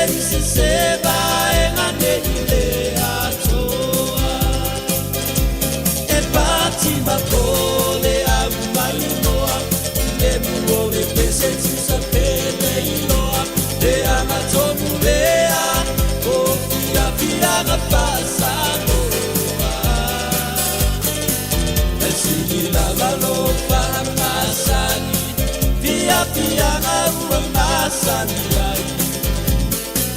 I se se vaenga nei le atoa. E pati ma pole au mai noa, le mu o le pese tusa pele iloa, le anga tonu lea, o fia fianga faasamoa. E sili lava lo faamasani, fia fianga ua masani ai.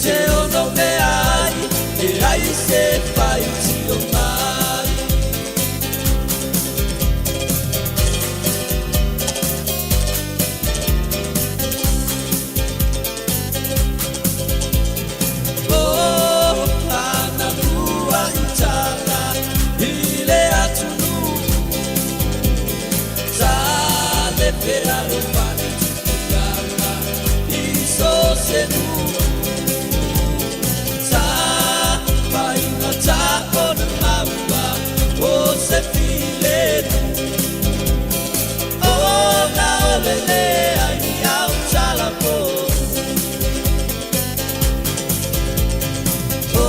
Te ono mea ai, e ai se faitio mai. O ana ua i tala i le atunuu, sa le pea o fale tupuaga i so se nuu. Sa faigata ona maua o se filemu, ona o le leai ni au tala pou. O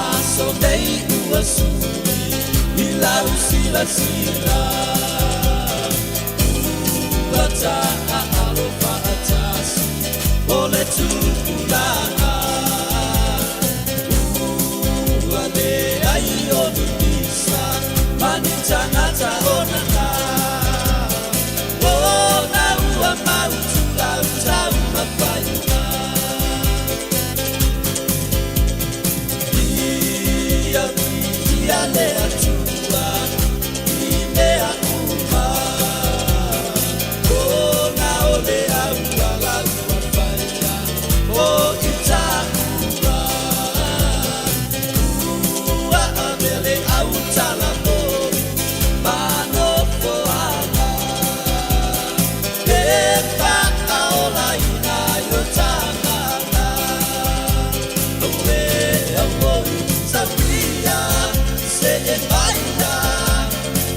aso nei ua sui i lau silasila, ua taalo faatasi o le tupulaga. Ua leai o ni pisa ma ni tagata o nana, ona ua mautu lau taumafaiga. Ia viia le Atua i mea uma, ona o le auala ua faia mo i taua. Ua avea le autala pou ma nofoaga, e faaolaina ai o tagata. Aue auoi sauia se e maia,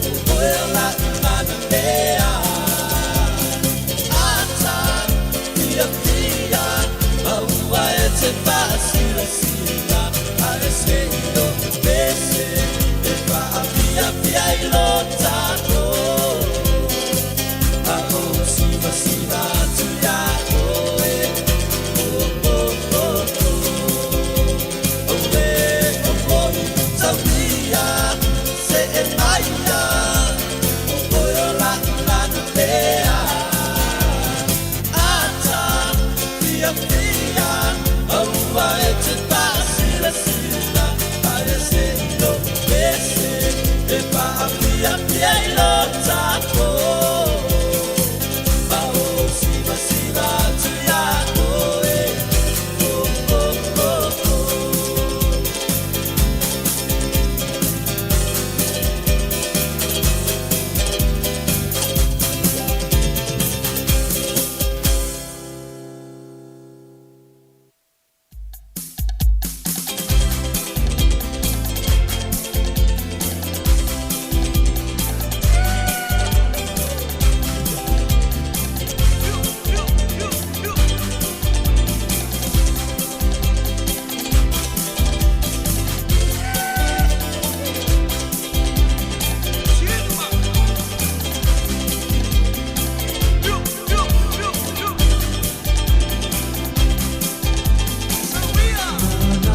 o oe o la'u manamea. Ata fiafia ma ua e te faasilasila, ae se i lo'u pese e faafiafia i lo tatou. A o sivasiva atu iā oe. Oh, oh, oh, oh. Aue auoi sauia se e maia, o oe o la'u manamea. Ata fiafia aua e te faasilasila, ae se i lo'u pese e faafiafia i lo tatou. Ma o sivasiva atu iā oe. Oh, oh, oh, oh.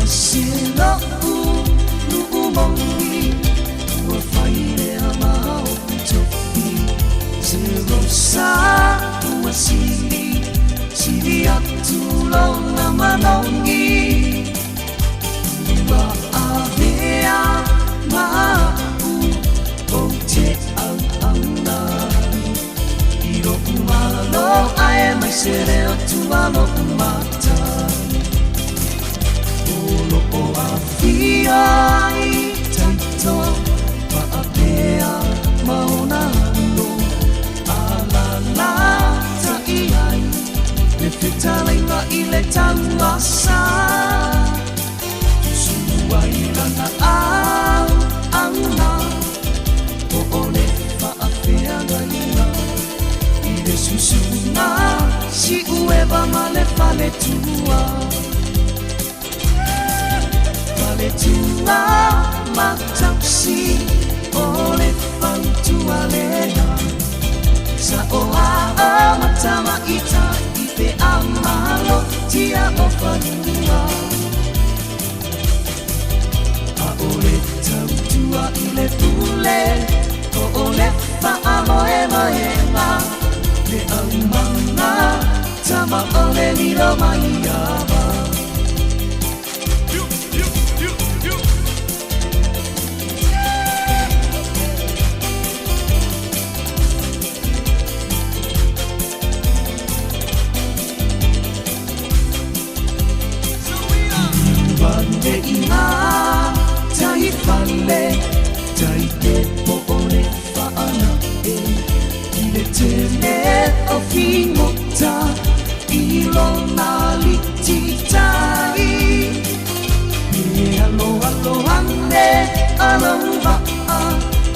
Manasilo'u nu'u moni ua fai lea ma o'u tofi Zero sa ua sili sili atu lona manogi ua avea ma'u ou te auauna i lo'u malo ae mai se le Atua lo'u matai o lo'o afia i taito faapea ma ona alo alalata'i ai le fetalaiga i le tauasa susunu ai lana au auna po o le faafeagaiga i le susuna si'ueva ma le faletua. tausi o le fautua lena. Sa o a ma tamaita i pe a malo tia o fanua. A o le tautua i le pule, o o le faamoemoega, le aumaga, tama o le lilo mai ava. Ane i ngā tai whale, tai te po o le whaana e. I le tele o whingota, i lona liti tai. E alo alo ane alo va'a,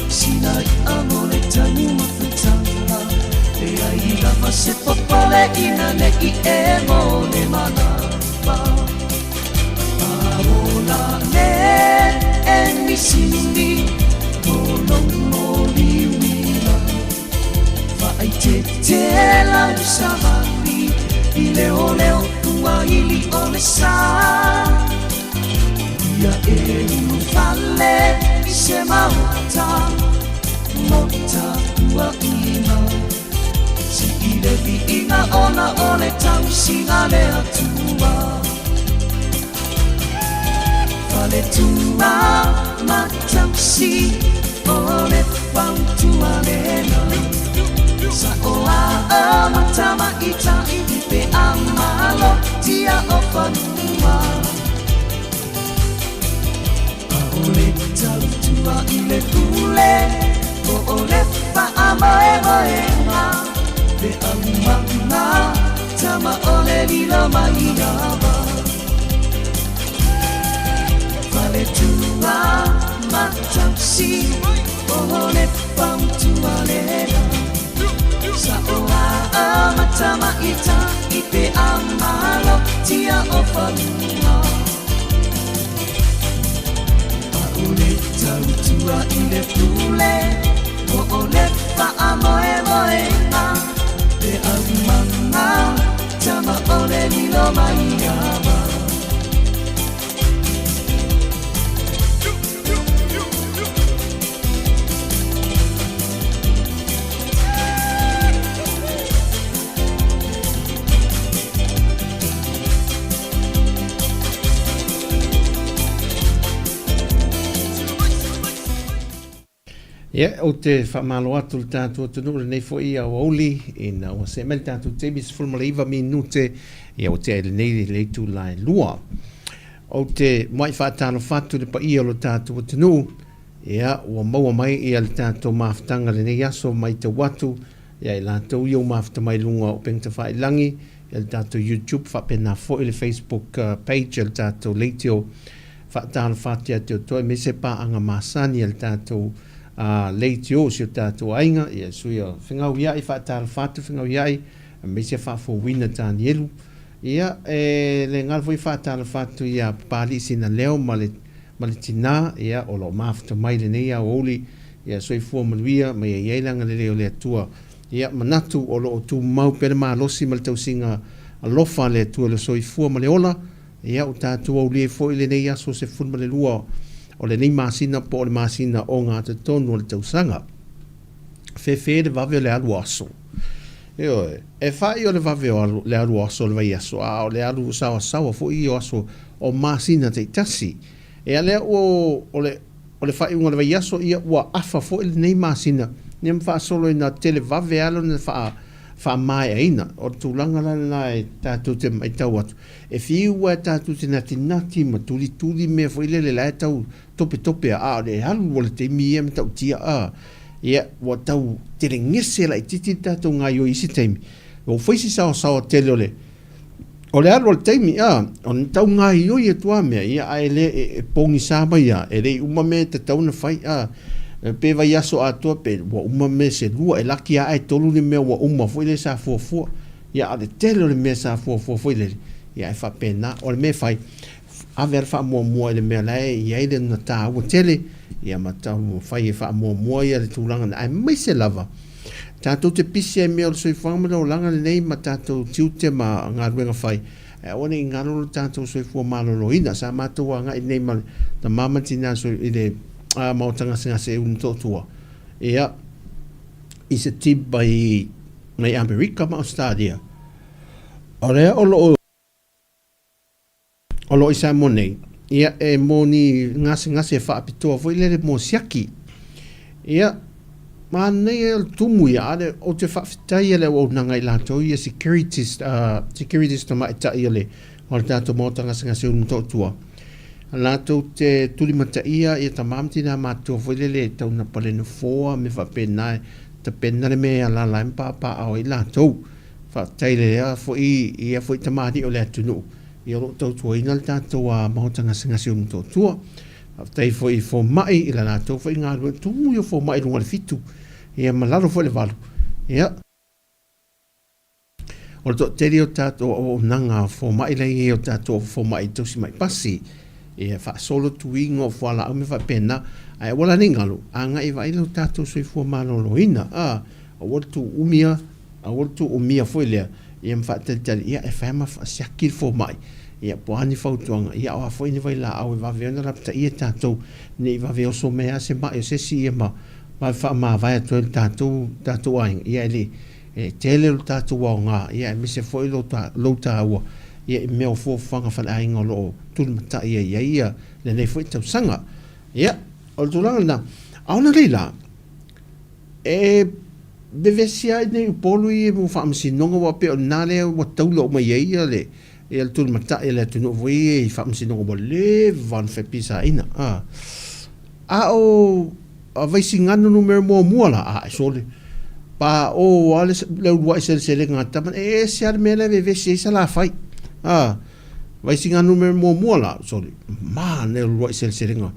sina i a mo le tanu mafutanga. E ai lava se popole ina nei e mo le manava. Aola ne e nisini, mo lomo liuila. Vaai te te lau savali, i leo leo ua ili o le sa. Ia e ulufale i se maota, mota ua ima. Si i le viiga ona o le tausiga le Atua. Faletua ma tausi o le fautua lena. Sa o a ma tamaita i pe a malo tia o fanua. A o le tautua i le pule, o o le faamoemoega, le aumaga, tama o le lilo mai ava. Faletua ma tausi, o le fautua lena. Sa o a ma tamaita i pe a malo tia o fanua. A o le tautua i le pule, o o le faamoemoega, le aumaga, tama o le lilo mai ava. Ia, ou te faamalo atu i le tatou atunuu lenei foi aoauli ina ua see mai le tatou taimi 19 minute ia ua tea i lenei le itula e lua. Ou te muai faatalofa atu i le paia o lo tatou atunuu, ia ua maua mai ia le tatou mafutaga lenei aso mai tau atu ia i latou ia ua mafuta mai luga o upega tafailagi, ia le tatou YouTube faapena foi le Facebook page a le tatou leitio. Faatalofa atu ia te outou aemaise paaga masani a le tatou leitio o si o tatou aiga, ia sui o Fegauiai, faatalofa atu Fegauiai, aemaise faafouina Tanielu. Ia, e le galo foi faatalofa atu ia Papalii Sinaleo ma le ma le tina, ia, o lo o mafuta mai lenei aoauli, ia, soifua manuia ma ia i ai le agalelei o le Atua. Ia, manatu o lo o tumau pea le malosi ma le tausiga alofa a le Atua i le soifua ma le ola, ia, ua tatou aulia ai foi lenei aso 12 o lenei masina po o le masina ogatotonu o le tausaga. Fefe le vave o le alu aso. Ioe, e fai o le vave o alu, le alu aso o le vaiaso, a o le alu sawasawa foi ia o aso o masina taitasi. Ea lea ua o le o le faaiuga o le vaiaso, ia ua afa foi lenei masina, ia ma faasolo ina tele vave lava lona faa faamaeaina. O le tulaga la lena e tatou te matau atu, e fiu lava tatou te natinati ma tulituli mea foi lele la e tau topetope a o le alu o le taimi ia matautia a ia ua tau telegese laitiiti le tatou gaoioi i isi taimi. Ua fai si saosaoa tele o le o le alu o le taimi a ona tau gaoioi atu lava mea ia ae le e pogisa mai lava e le i uma mea e tatau ona fai a pe vaiaso atoa pe ua uma mea se lua e laki lava ae tolu ni mea ua uma foi lea sa fuafua. Ia a o le tele o le mea sa fuafua foi lele ia ae faapena o le mea e fai. Ave a le faamuamua i le mea la e i ai lona taua tele, ia ma taumafai e faamuamua ia le tulaga lena, aemaise lava tatou te pisi ai i mea o le soifuaga ma le olaga lenei ma tatou tiute ma galuega fai, ae aua ne i galo lo tatou soifua maloloina. Sa matou agai nei ma le tama ma le tina i le maota gasegase i Ulumotootua, ia, i se team mai mai Amerika ma Ausetalia, o lea o lo o O lo o i Samoa nei, ia e mo ni gasegase faapitoa foi lele mo siaki. Ia, manaia o le tumu ia, a le, ou te faafetai i le auaunaga i latou ia securities, securities tamaitai o le, o le tatou maota gasegase o Ulumotootua, latou te tulimataia ia tama ma tina matutua foi lele e tau na pale nofoa ma mea faapena e tapena le mea e alaala ai ma papaaao ai latou. Faafetai i lea foi, ia foi tamalii o le atunuu, Ia o lo o tautuaina le tatou maota gasegase o Motootua. Faafetai foi i fomai i la latou foi galuega, tumu ia fomai i luga o le 7, ia ma lalo foi i le 8. Ia, o le toatele o tatou auaunaga fomai la e i ai o tatou fomai tausi mai pasi, ia faasolo tuiga o fualaau ma mea faapena, ae aua la ne i galo, agai e vaai lo tatou soifua maloloina, aua le tuumi Aua le tuuumia foi lea, ia ma faatalitali, ia e fai ma siaki le fomai, ia po o a ni fautuaga, ia o a foi ni vailaau e vave ona lapataia tatou, ne i vave oso mai lava se mai o se isi ia ma vave faamavae atu ai le tatou, tatou aiga, ia e le, e tele lo tatou aoga, ia aemaise foi lou, lou taua, ia i mea o fuafuaga faleaiga o lo o tulimatai ai i ai ia lenei foi tausaga. Ia, o le tulaga lena. A o nei la, E vevesi ai nei Upolu ia mo faamasinoga aua pei o lena lea ua taula uma i ai ia le ia le tulimatai a le atunuu foi ia i faamasinoga ua leva ona fepisaina a. A o Vaisigano numera muamua la, ae sole, pa o lava le uluai seleselega a tama, e ese lava le mea la e vevesi ai Salafai. A, Vaisigano numera muamua la, sole, manaia le uluai seleselega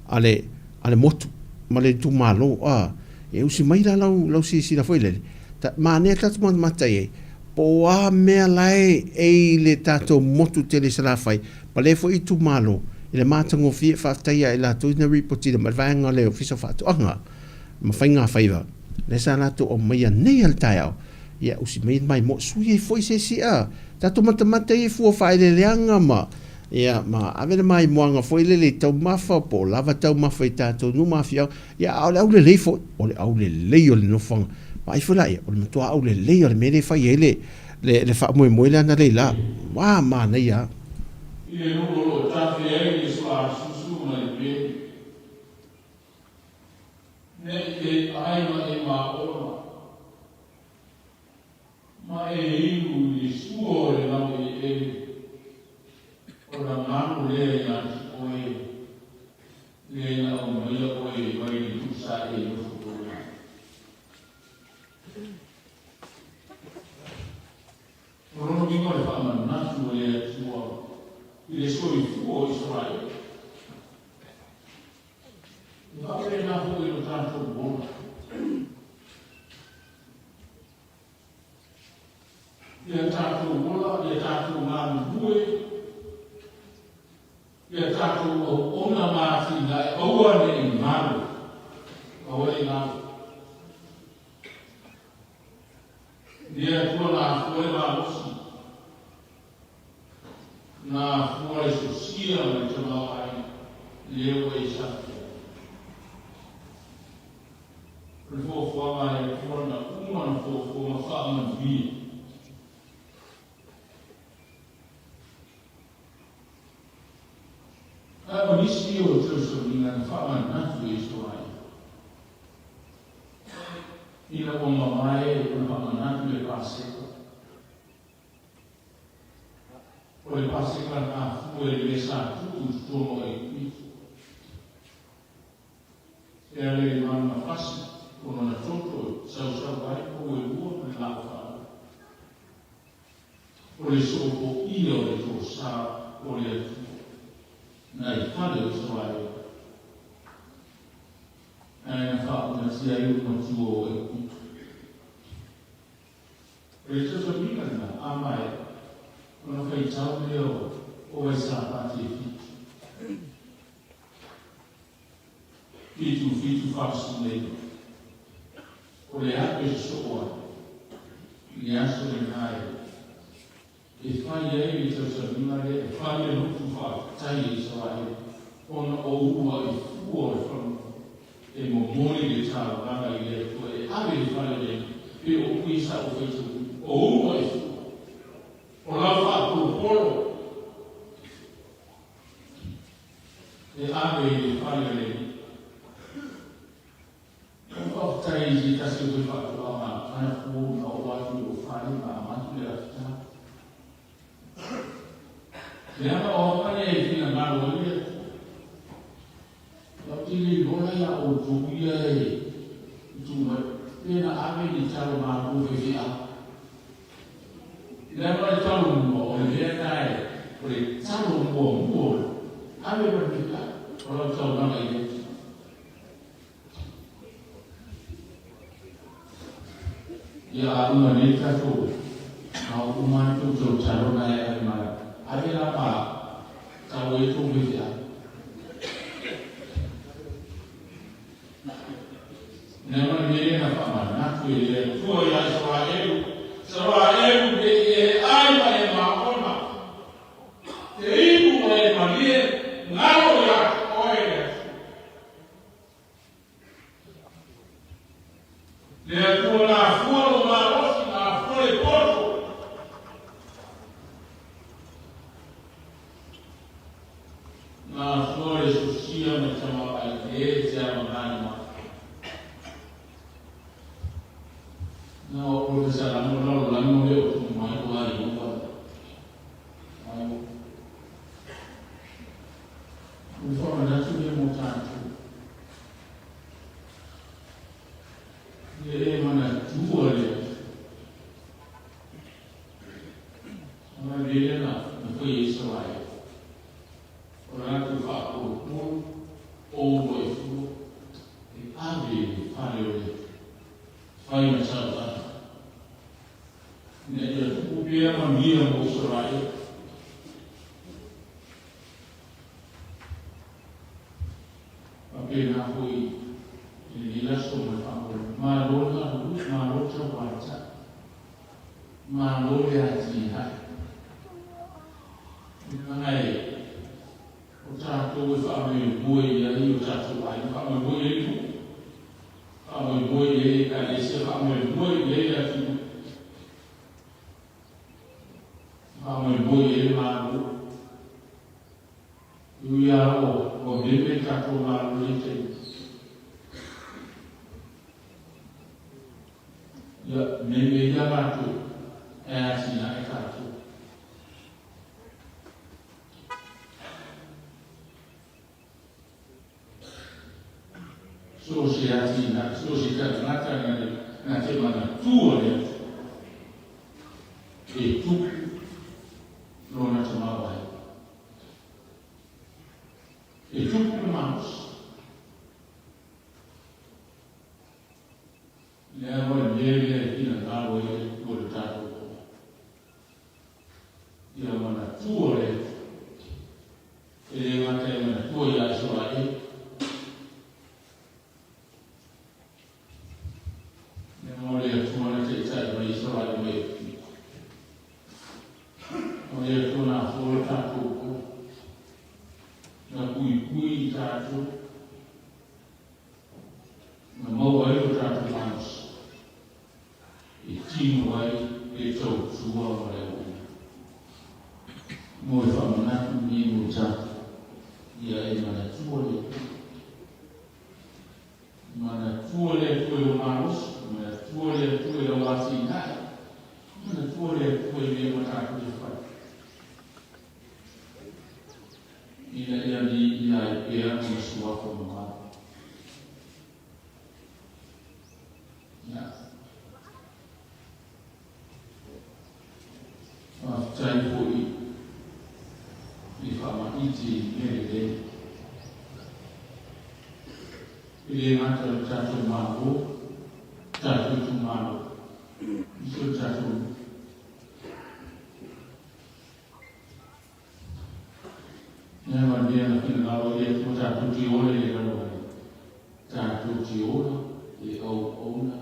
a le a le motu ma le itumalo a e usi mai la lau lau silasila foi lele ta manaia tatou matamata i ai po o a mea la e e i le tatou motu tele i Salafai ma lea foi itumalo i le matagofie. Faafetai ia i latou na ripotiina mai le vaega o le Ofisa o Faatoaga ma Faiga Faiva lea sa latou aumaia nei a le taeao ia usi mai mai mo sui ai foi se isi a tatou matamata i fua faaeleeleaga ma Ia, ma ave le maimoaga foi lele i taumafa, po o lava taumafa i tatou nuu ma afioaga, ia, a o le aulelei foi, o le aulelei o le nofoaga. Vaai foi laia, o le matua aulelei o le mea lea e fai ai le, le, le faamoemoe lea analeila. Ua manaia lava. I le nuu o lo o tafe ai le suasusu ma le meli, ne i e ai ma e maona. Ma e inu i le sua o le laueleele, ona galo lea ia te oe, lea na aumaia oe mai le nuu sa e nofo ai. O lona uiga o le faamanatu o le Atua i le soifua o Isaraele. E faapena foi i lo tatou ola. Ia tatou ola, ia tatou galulue, ia tatou auauna ma atinae, aua ne i galo, aua ne i galo. Le Atua na afua le malosi, na afua le sosia ma le tamaoaiga, lea ua e sapi ai. O le fuafuaga a le Atua na uma ona fuafua ma faamanuia. Ae o nisi ia o tausauliga na faamanatu e Isaraia. Ina ua mavae ona faamanatu le Paseka. O le Paseka na afua i le mea sa tuu i totonu o Aikupito. E ala i le manumafasi o lona toto e sausau ai pou e lua ma le laau faaola. O le soopoia o le tosa o le Atua nai fale o Isaraelu, ae na faaogatia ai le matua o Aikupito. O le tautauliga lena, a maea ona faitau lea o. O Vaisapati e fitu. 7, 7, 49. O le ato e sosoo ai i le aso lena e fai ai le tausamiga lea e fai ai lotu faafetai e Isaraelu ona o uluai fua o le fanua e momoli le talosaga i le Atua e ave i le fale o le Alii. Pei o upu ia sa ou faitauina, o uluai fua, o lau faapolopolo e ave i le fale o le Alii. Ou faafetai i se tasi o faifaatoaga anapo na oo atu i lou fale ma avatu le lafetau. Leaga o aga lea e finagalo ai le Atua. Ou te le iloa la iā outou ia e tuu mai, pe na ave ni talo malo faifeau. Leaga o le talo mua, o le mea lena e, o le talo muamua ave ma le faifeau, o lau taulaga i le Atua. Ia a uma nei tatou a uma atu tou talo na e ave mai. Ave la ma tau e tou faifeau. Leaga o le mea lea na faamanatu e le Atua ia Isaraelu, Isaraelu ne i e ai ma e maona, te inu ma e malie, galo ia te oe le Atua. Le Atua na afua lou malosi, na afua le poto. Na afua le sosia ma le tamaoaiga e te amanai mai. Na o le salamo lalolagi o le o tu mai o ai o ai o. Ua faamanatu lea mo tatou. Ia e manatua le Aso. A le lea na fai e Isaraelu. O le latou faapolopolo, o ua e fua, e ave i le fale o le Atua, fai ma talosaga, ina ia tupu pea manuia mo Isaraelu. Faapena foi i lenei aso ma le faamoemoe. Malo le galulue, malo le taualata, malo le atinae. Leaga e o tatou e faamoemoe i ai o tatou aiga, faamoemoe i ai le nuu, faamoemoe i ai Ekalesia, faamoemoe i ai le atunuu. Faamoemoe i ai le Malo. E ui lava ua meme le tatou Malo i lenei taimi. Ia, meme ia latou, ae atinae tatou. So o se atinae, so o se tagata na te manatua le Atua e tupu lona tamaoaiga. E tupu le malosi. Leaga o le mea lea e finagalo ai le Atua i le tatou toa. Ia manatua le Atua. E le gata e manatua ia Isaraelu. Leaga o le Atua na taitai mai Isaraelu mai Epipita. O le Atua na afua le tatou ola. Na puipui i tatou. Na maua ai lo tatou malosi. E tino ai le tautua ma le auauna. Mo e faamanatu lenei mo tatou, ia e manatua le Atua. Manatua le Atua i lou malosi, manatua le Atua i lau atinae, manatua le Atua i mea uma tatou te fai, ina ia viia ai pea Lona Suafa mamalu. Ia. Faafetai foi i faamaite i mea lelei. E le gata i le tatou Malo, tatou itumalo, aemaise o le tatou nuu. Ia manuia na finagalo i le Atua tatou te ola i le lalolagi, tatou te ola i auauna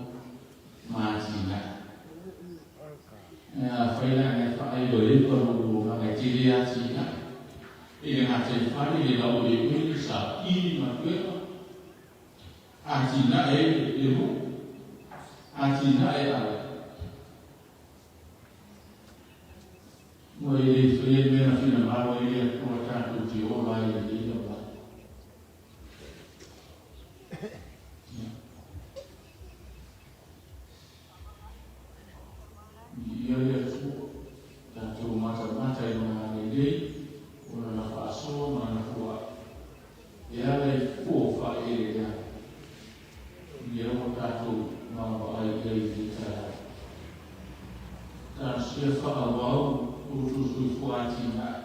ma atinae. Ae afai la na e faailoilo lou olaga e tele atinae, e le gataifale, le laueleele, saili ma tuega, atinae ai le nuu, atinae aiga. Ua e le faia le mea na finagalo ai le Atua tatou te ola ai i lenei lalolagi. Ia. Viia le Atua, tatou matamata i Lona agalelei, o Lana faasoa ma Lana foai, e ala i fua o faaeleeleaga, lea ua tatou vaavaai i ai i lenei taeao. Talosia faaauau outou soifua atinae,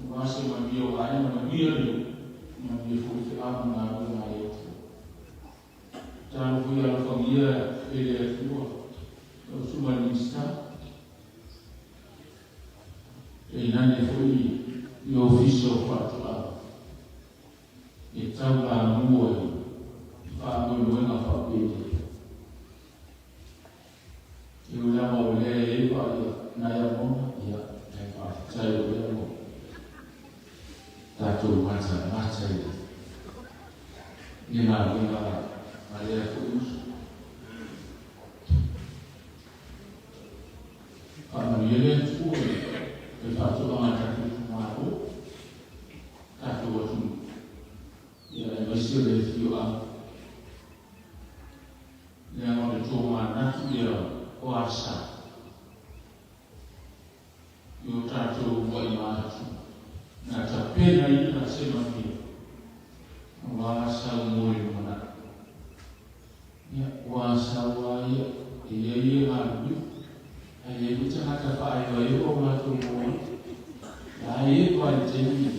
aua se manuia o aiga, manuia le nuu, manuia foi feau ma galuega a le Atua. Talofa ia alofagia e le Atua lau Susuga i le Minisita, tainane foi le Ofisa o Faatoaga e taulamua i faamoemoega faapenei. E ui lava o lea e i ai paia nai auauna, ia, ae faafetai o lea ua tatou matamata i le galuega a lea foi uso. Faamanuia le Atua i le faatoaga a tatou itumalo, tatou atunuu, ia aemaise o le afioaga. Leaga o le tomanatu lea o Asa i o tatou uluai matua, na tapenaina se manuia aua Asau mo le lumanai. Ia, o Asau lava ia, e i ai ia galulue, ae i ai foi tagata faaevaeva o latou moa. La e eva i le taimi,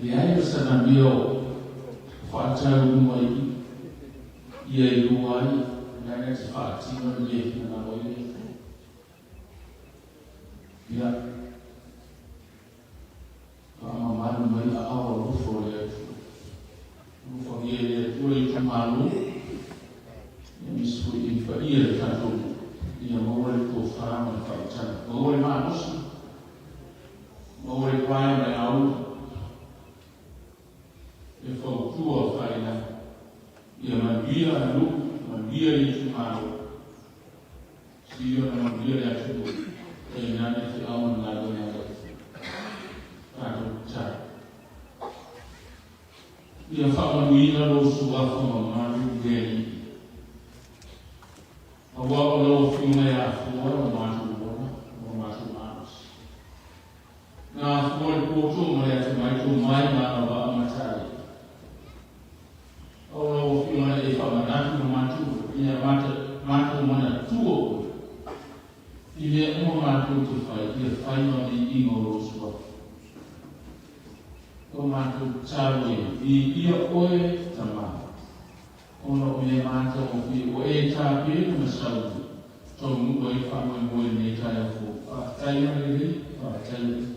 leai ma sana mea o faatau i luma i i. Ia iloa ai na na te faatino le mea e finagalo ai le Atua. Ia, faamamalu mai aao alofa o le Atua. Alofagia e le Atua le itumalo, aemaise foi i le paia o le tatou nuu, ia maua le tofa ma le faautaga, maua le malosi, maua le pae ma le auli. E fautua faila ia manuia nuu, manuia le itumalo, sili ona manuia le atunuu, tainane feau ma le galuega a le Atua. Tatou tatalo. Ia faamanuina lou suafa mamalu le Alii. Aua o lau Afioga e afua lo matou ola ma lo matou malosi. Na afua le poto ma le atamai tomai ma agavaa ma taleni. O lau Afioga e faamanatu ma matou ina matou manatua oe i mea uma matou te fai, ia fai ma viiga o lou Suafa. O matou tatalo e viia oe Tama, ona o mea matagofie ua e tapena ma sauni taunuu ai le faamoemoe i lenei taeao fou. Faafetai agalelei, faafetai Alii.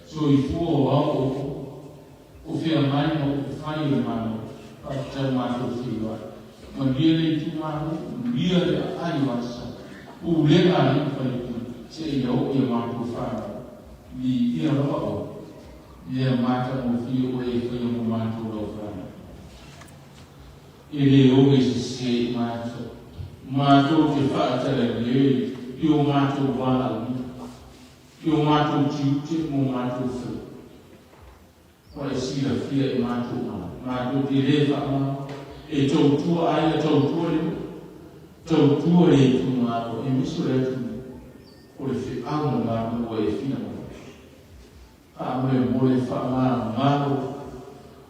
Soifua o ao outou, o feagai ma upufai o le Malo, faafetai matou feiloai. Manuia le itumalo, manuia le aai o Asau, pulega a alii ma faipule, seia oo i a matou fanau. Viia lava oe, mea matagofie oe e faia mo matou lau fanau. E le oge sese i matou. Matou te faatalaliei i o matou valaauina, i o matou tiute ma o matou faiva. Ua e silafia i matou ala, matou te le faamama, e tautua aiga, tautua le nuu, tautua le itumalo, aemaise o le atunuu, o le feau ma galuega ua e finagalo. Faamolemole faamagalo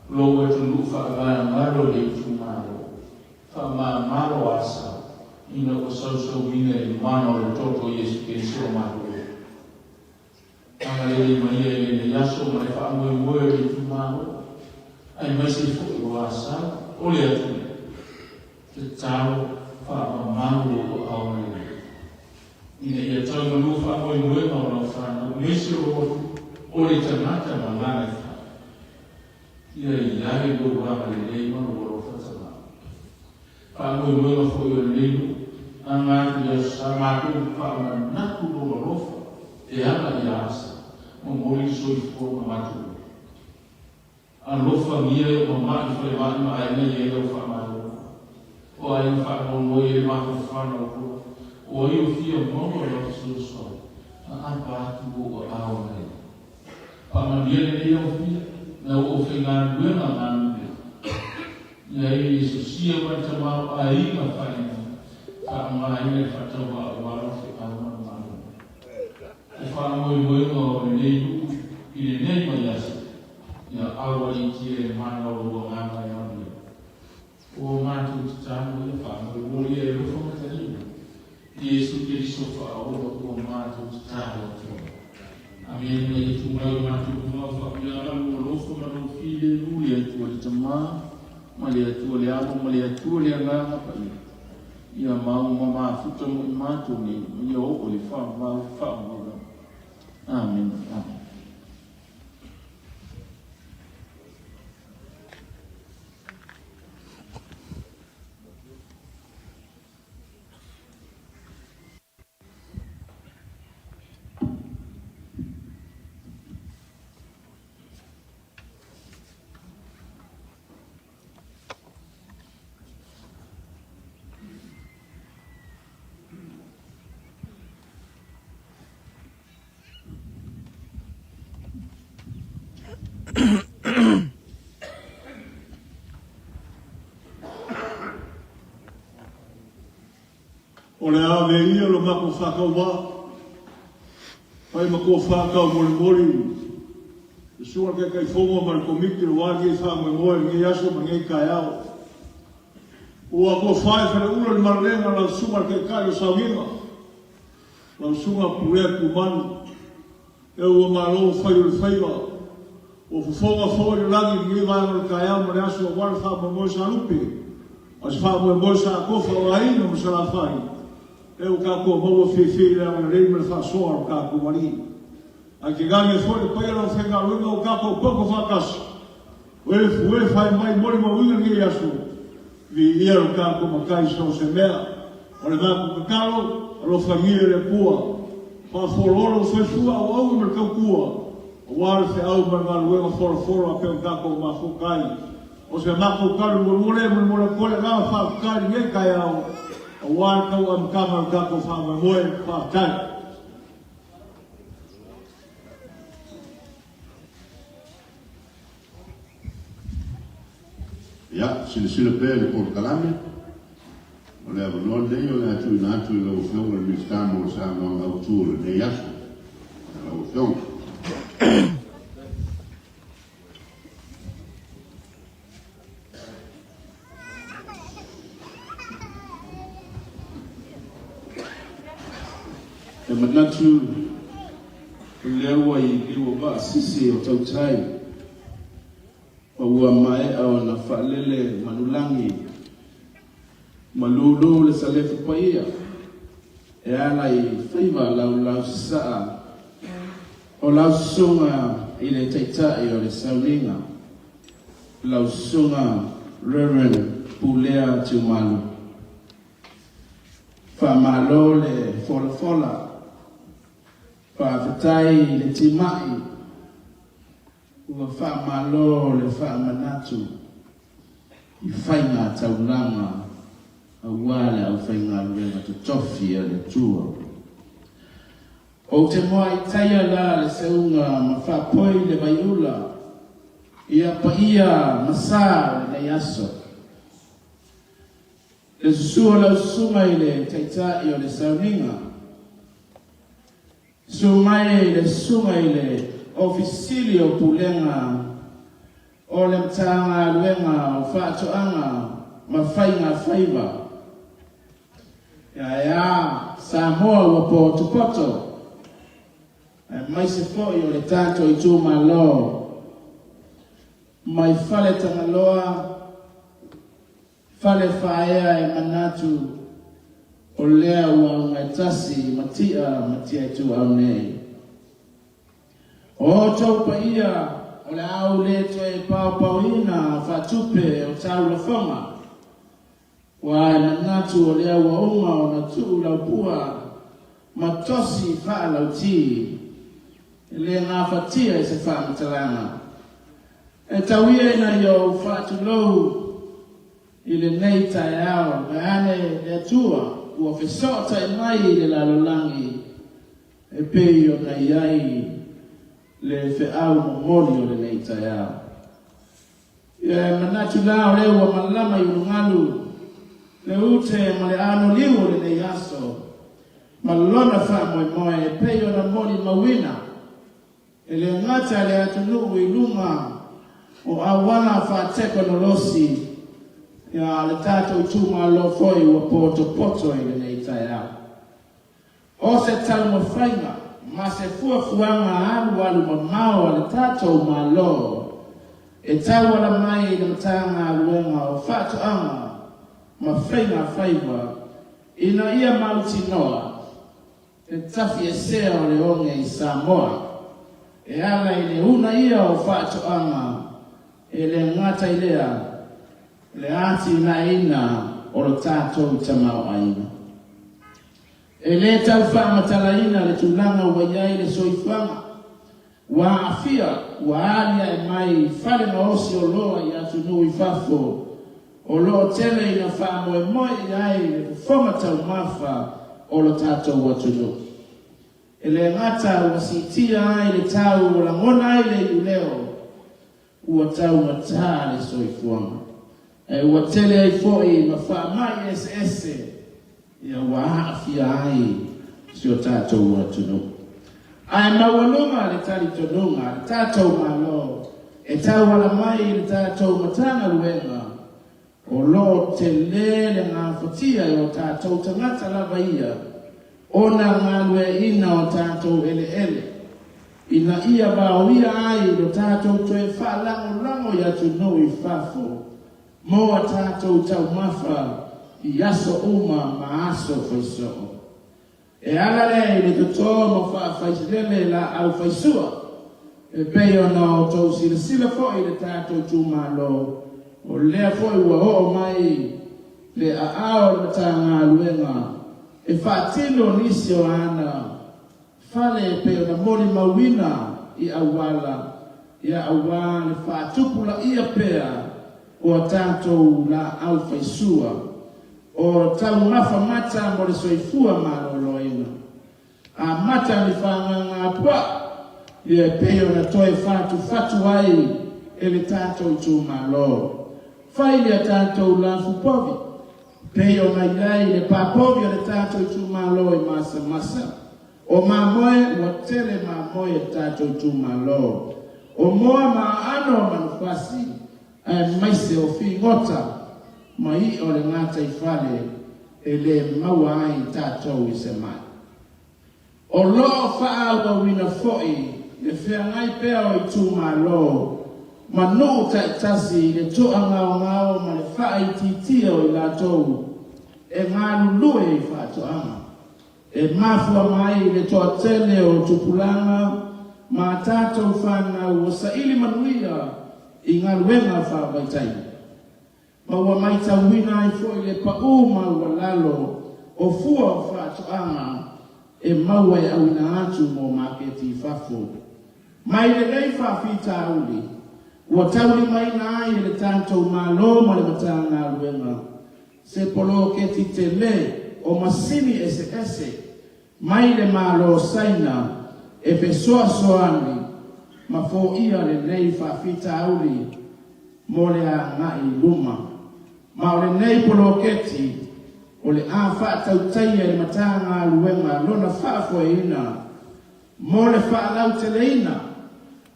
lou atunuu faamagalo le itumalo faamagalo Asa ina ua sausauina i le mana o le toto o Iesu Keriso o matou Alii. Agalelei mai ia i lenei aso ma le faamoemoe o le itumalo aemaise foi o Asa o le atunuu. Tatalo faamamalu lou aao agalelei ina ia tau malu faamoemoega o lau fanau aemaise o lou atunuu. O le tagata ma lana fale, ia i ai lou agalelei ma lou alofa tama. Faamoemoega foi o lenei nuu, aga atu i Aso Sa matou faamanatu lou alofa e ala ia Asa, momoli le soifua ma matou ola. Alofagia e ou mama'i falemai ma aiga i ai lau faamaloga. O aiga faanoanoa i ai le mafaufana o koa, o ai o fia maua lau fesoasoani, aapa atu ou aao agalelei. Faamanuia lenei aofia, lau aufaigaluega galulue. Ia e sosia mai le tamaoaiga faailoga, faaaogaina le faatauvaa aua lau feau ma le Malo. O faamoemoega o lenei nuu i lenei vaiaso, ia aualiitia e le mana o lou agaga e manuia. O matou tatalo ia faamoemoe ia e alofa matalima, Iesu Keriso faaola ua matou tatalo atu ai. Amene ma ia tu mai o matou luma o faamuiaga lou alofa ma lou filemu le Atua le Tama ma le Atua le Alo ma le Atua le Agaga Paia ia mau ma mafuta mo i matou nei ma ia oo i le faavavau faavavau lava. Amene. Amene. O le a avea ia lo matou faatauvaa, fai ma tofa taumolimoli le Susuga i le Taitaifono ma le Komiti aua lenei faamoemoe i lenei aso ma lenei taeao. Ua tofa i Faleula le Malelega lau Susuga i le Taitai o Sauniga, lau Susuga Pulea Tumanu. E ua malo fai o le faiva, ua fofoga foi le lagi i lenei vaega o le taeao ma le aso aua le faamoemoe sa lupe, a se faamoemoe sa atofa o Aiga ma Salafai, e ua tatou maua fiafia i le agalelei ma le faasoa o le tatou Alii. Ae tainane foi le paia o le aufaigaluega ua tatou poto faatasi, o e fue fai mai molimauina lenei aso, viia lo tatou Matai i so o se mea. O le matou tatalo, alofagia e le Atua, faafololo le soifua auauna ma le tautua, aua le feau ma le galuega folafola pei ona tatou mafuta ai. O se matou tali muamua lea e molimoli atu ai le agaga faafetai i lenei taeao, aua le tau amataga o le tatou faamoemoe. Faafetai. Ia, silasila pea i le polokalame. O le avanoa lenei o le a tuuina atu i lau Afioga i le Minisita mo le saunoaga autu o lenei aso. Lau Afioga. E manatu o lea ua i liu o vaa sisi o tautai, ma ua maea ona faalele manulagi ma lūlū le salefu paia e ala i faiva laulau sasaa o lau susuga i le Taitai o le Sauniga, lau Susuga Rev. Pulea Tiumalu. Faamalo le folafola. Faafetai i le timai. Ua faamalo le faamanatu i faiga taulaga aua le aufaigaluega totofi a le Atua. Ou te moa i taia la le seuga ma faapoi le vaiula ia paia ma sa o lenei aso. Le susu o lau susuga i le Taitai o le Sauniga, susu mai le susuga i le Ofisa Sili o Pulega o le Matagaluega o Faatoaga ma Faiga Faiva. Ae a Samoa ua potopoto, aemaise foi o le tatou itumalo mai Faletagaloa, Falefaaea e manatu o lea ua augaetasi ma tia ma tiaituau nei. O outou paia, o le a ou le toe paopaoina faatupe o tāu lafoga, Ua e manatu o lea ua uma ona tuu lau pua ma tosi faalauti, e le gafatia i se faamatalaga. E tau ia ina ia ou faatulou i lenei taeao, vaeane le Atua ua fesootai mai i le lalolagi e pei ona i ai le feau momoli o lenei taeao. Ia e manatu la o lea ua malama i ulugalu le ute ma le anoliu o lenei aso ma lona faamoemoe e pei ona molimauina e le gata le atunuu i luga o auala faatekonolosi, ia a o le tatou itumalo foi ua potopoto i lenei taeao. O se taumafaiga ma se fuafuaga alualu mamao a le tatou Malo e tauala mai i le Matagaluega o Faatoaga ma Faiga Faiva ina ia mautinoa le tafiesea o le oge i Samoa e ala i le uunaia o faatoaga e le gata i lea le atinaeina o lo tatou tamaoaiga. E le tau faamatalaina le tulaga ua i ai le soifuaga, ua aafia, ua aliae mai fale gaosi oloa i atunuu i fafo, o lo o tele ina faamoemoe i ai le fofoga taumafa o lo tatou atunuu. E le gata ua siitia ai le tau ua lagona ai le iuleo, Ua taugata le soifuaga, ae ua tele ai foi ma faamai eseese ia ua aafia ai si o tatou atunuu. Ae maualuga le talitonuga a le tatou Malo e tauala mai i le tatou Matagaluega O lo o tele le gafatia e o tatou tagata lava ia ona galueaiina o tatou eleele, ina ia vaoia ai lo tatou toe faalagolago i atunuu i fafo mo a tatou taumafa i aso uma ma aso faisoo. E ala lea i le toto ma faafaisilele laau faisua, e pei ona outou silasila foi i le tatou itumalo, o lea foi ua oo mai le aao o le Matagaluega e faatino nisi o ana fale e pei ona molimauina i auala, ia aua le faatupulaia pea o a tatou laau faisua. O taumafa mata mo le soifua maloloina. Amata ni fagaga puaa ia e pei ona toe fatufatu ai e le tatou itumalo. Fai le tatou lafu povi pei ona i ai le pa povi a le tatou itumalo i Masamasa. O mamoe ua tele mamoe e le tatou itumalo. O moa ma aano o manufasi aemaise o figota ma i'a o le gataifale e le maua ai tatou i se mai. O lo o faaauauina foi le feagai pea o itumalo ma nuu taitasi i le toagaogao ma le faaitiitia o i latou e galulue i faatoaga. E mafua mai i le toatele o tupulaga ma a tatou fanau ua saili manuia i galuega faavaitaimi, ma ua maitauina ai foi le pau maualalo o fua o faatoaga e maua e auina atu mo maketi i fafo. Mai lenei faafitauli, ua taulimaina ai e le tatou Malo ma le Matagaluega Se poloketi tele o masini eseese mai le Malo o Saina e fesoasoani ma foia lenei faafitauli mo le agai i luma. Ma o lenei poloketi o le a faatautaia i le Matagaluega lona faafoeina Mo le faalauteleina,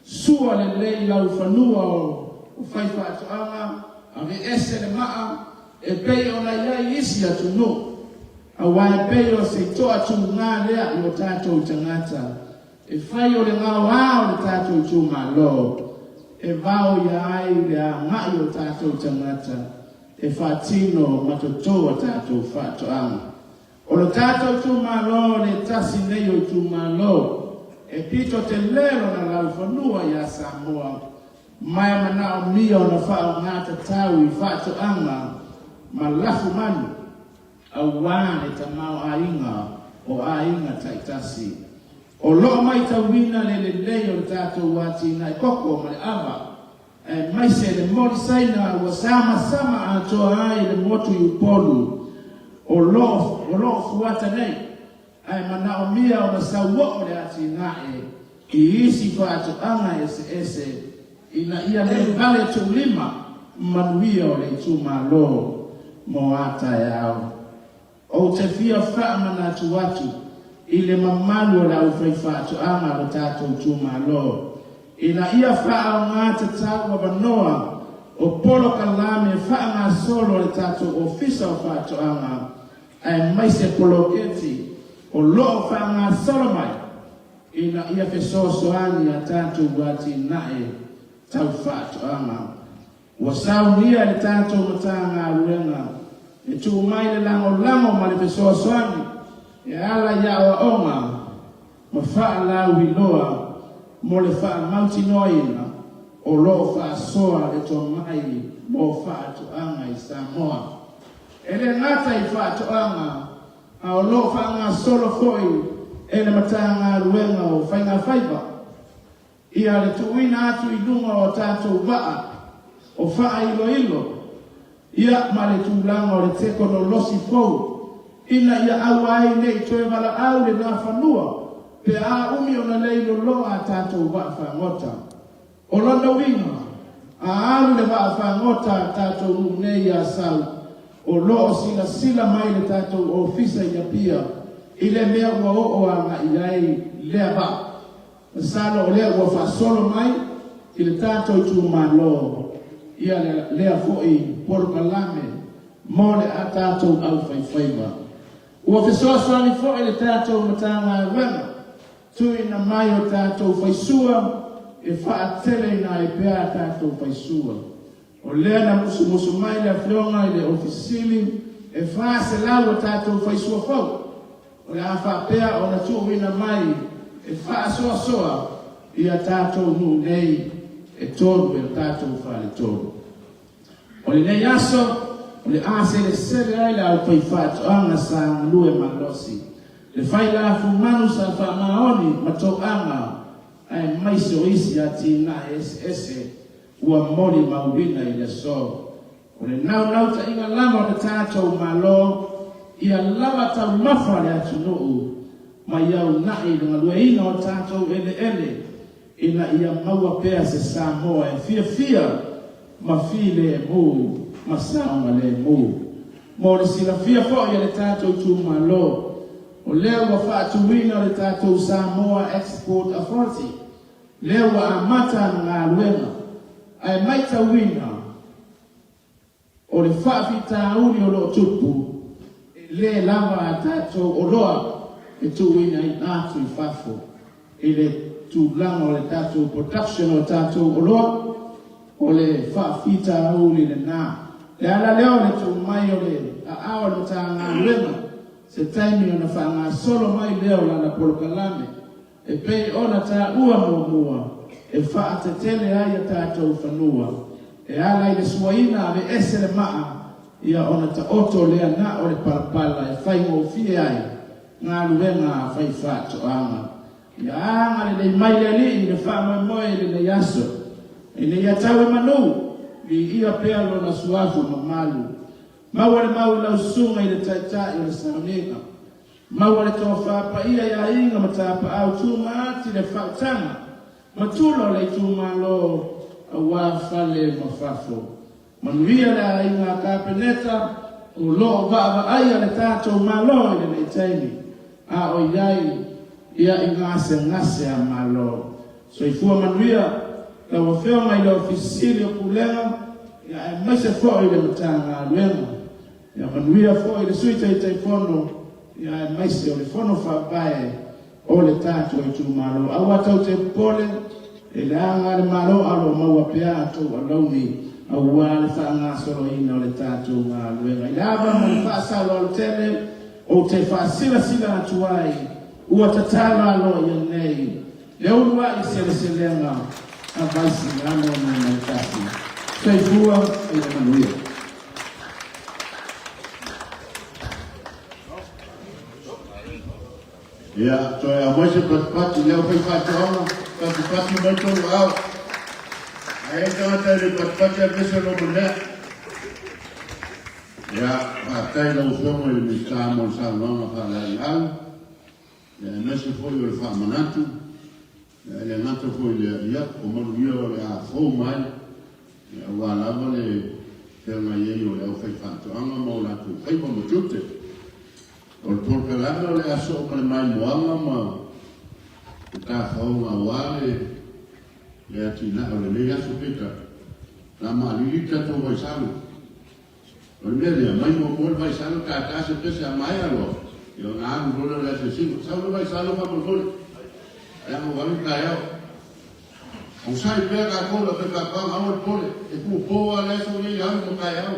sua lelei laufanua o faifaatoaga, aveese le maa e pei ona i ai isi atunuu, aua e pei o se toatuga lea i o tatou tagata e fai o le gaoa o le tatou itumalo e vaoia ai le agai o tatou tagata e faatino ma toto a tatou faatoaga. O lo tatou itumalo le tasi nei o itumalo. E pito tele lona laufanua iā Samoa, ma e manaomia ona faaaoga tatau i faatoaga ma lafumanu auā le tamaoaiga o aiga taitasi. O loo maitauina le lelei o le tatou atinae koko ma le ava, aemaise le moli Saina ua samasama atoa ai le motu i Upolu o loo fuata nei. Ae manaomia ona sauoo le atinae i isi faatoaga eseese ina ia le vale tuulima manuia o le itumalo mo a taeao. Ou te fia faamanatu atu i le mamalu o le aufaifaatoaga o le tatou itumalo ina ia faaaoga tatau avanoa o polokalame faagasolo a le tatou Ofisa o Faatoaga aemaise poloketi o lo o faagasolo mai ina ia fesoasoani a tatou atinae tau faatoaga. Ua saunia e le tatou Matagaluega e tuu mai le lagolago ma le fesoasoani e ala i aoaoga ma faalauiloa mo le faamautinoaina o lo o faasoa le tomai mo faatoaga i Samoa. E le gata i faatoaga, a o lo o faagasolo foi e le Matagaluega o Faigafaiva ia le tuuina atu i luga o a tatou vaa o faailoilo ia ma le tulaga o le tekonolosi fou ina ia aua ai ne i toe valaau le nafanua pe a umi ona leiloloa a tatou vaa fagota. O lona uiga, a alu le vaa fagota a tatou nuu nei i Asau, o lo o silasila mai le tatou ofisa i Apia i le mea ua oo agai ai lea vaa. Masalo o lea ua faasolo mai i le tatou itumalo ia lea foi polokalame mo le a tatou aufaifaiva. Ua fesoasoani foi le tatou Matagaluega tuuina mai o tatou faisua e faateleina ai pea a tatou faisua. O lea na musumusu mai le Afioga i le Ofisa Sili e 400 a tatou faisua fou o le a faapea ona tuuina mai e faasoasoa i a tatou nuu nei e tolu e o tatou faletolu. O lenei aso, o le a selesele ai le aufaifaatoaga sa galue malosi, le fai lafumanu sa faamaoni ma toaga aemaise o isi atinae eseese ua molimauina i le aso. O le naunautaiga lava o le tatou Malo ia lava taumafa le atunuu ma ia una'i le galueina o tatou eleele ina ia maua pea se Samoa e fiafia ma filemu ma saogalemu. Mo le silafia foi e le tatou itumalo, o lea ua faatuina le tatou Samoa Export Authority, lea ua amata ana galuega, ae maitauina o le faafitauli o lo o tupu, e le lava a tatou oloa e tuuina atu i fafo i le tulaga o le tatou production o tatou oloa, o le faafitauli lena. Le ala lea o le tuu mai o le aao o le Matagaluega se taimi ona faagasolo mai lea o lana polokalame E pei ona taua muamua, e faatetele ai a tatou fanua, e ala i le suaina aveese le maa, ia ona taoto lea na o le palapala e faigofie ai galuega a faifaatoaga. Ia agalelei mai le Alii i le faamoemoe i lenei aso, ina ia tau e manu, viia pea Lona suafa mamalu. Maua le mau i lau susuga i le Taitai o le sauniga. Maua le tofa paia i aiga ma tapaau tumaati le faautaga ma tula o le itumalo aua fale ma fafo. Manuia le aiga a Kapeneta o lo o vaavaaia le tatou Malo i lenei taimi a o i ai ia i gasegase a Malo. Soifua manuia lau Afioga i le Ofisa Sili o Pulega ia aemaise foi le Matagaluega. Ia manuia foi le Sui Taitaifono ia aemaise o le Fono Faavae o le tatou itumalo. Aua tou te popole, e leaga le Malo a o lo o maua pea a tou alauni aua le faagasoloina o le tatou galuega. I le ava ma le faasaoloalo tele, ou te faasilasila atu ai, ua tatala aloaia nei. Le Uluai Seleselega a Vaisigano 1. Soifua ma ia manuia. Ia, toe aumai se patupatu i le aufaifaatoaga, patupatu mai tolu ao. A i ai tagata e le patupatu, alu ese lona mea. Ia, faafetai i lau Afioga i le Minisita mo le saunoaga faalaeiau, ia aemaise foi o le faamanatu, ia e le gata foi i lea, ia, o manuia o le a fou mai, ia aua lava le feagai ai o le aufaifaatoaga ma o latou faiva ma tiute. O le polokalame o le a soo ma le maimoaga ma le tafaoga aua le le atinae o lenei aso peitai la maalili le tatou vaisalo. O le mea lea, mai muamua le vaisalo tata se pese a maea loa ia ona alu loa lea o le asiasiga. Sau le vaisalo faamolemole leaga ua alu le taeao. Onosai pea tatou le aufaifaatoaga aua le popole, e tuupo lava le aso lenei alu ma taeao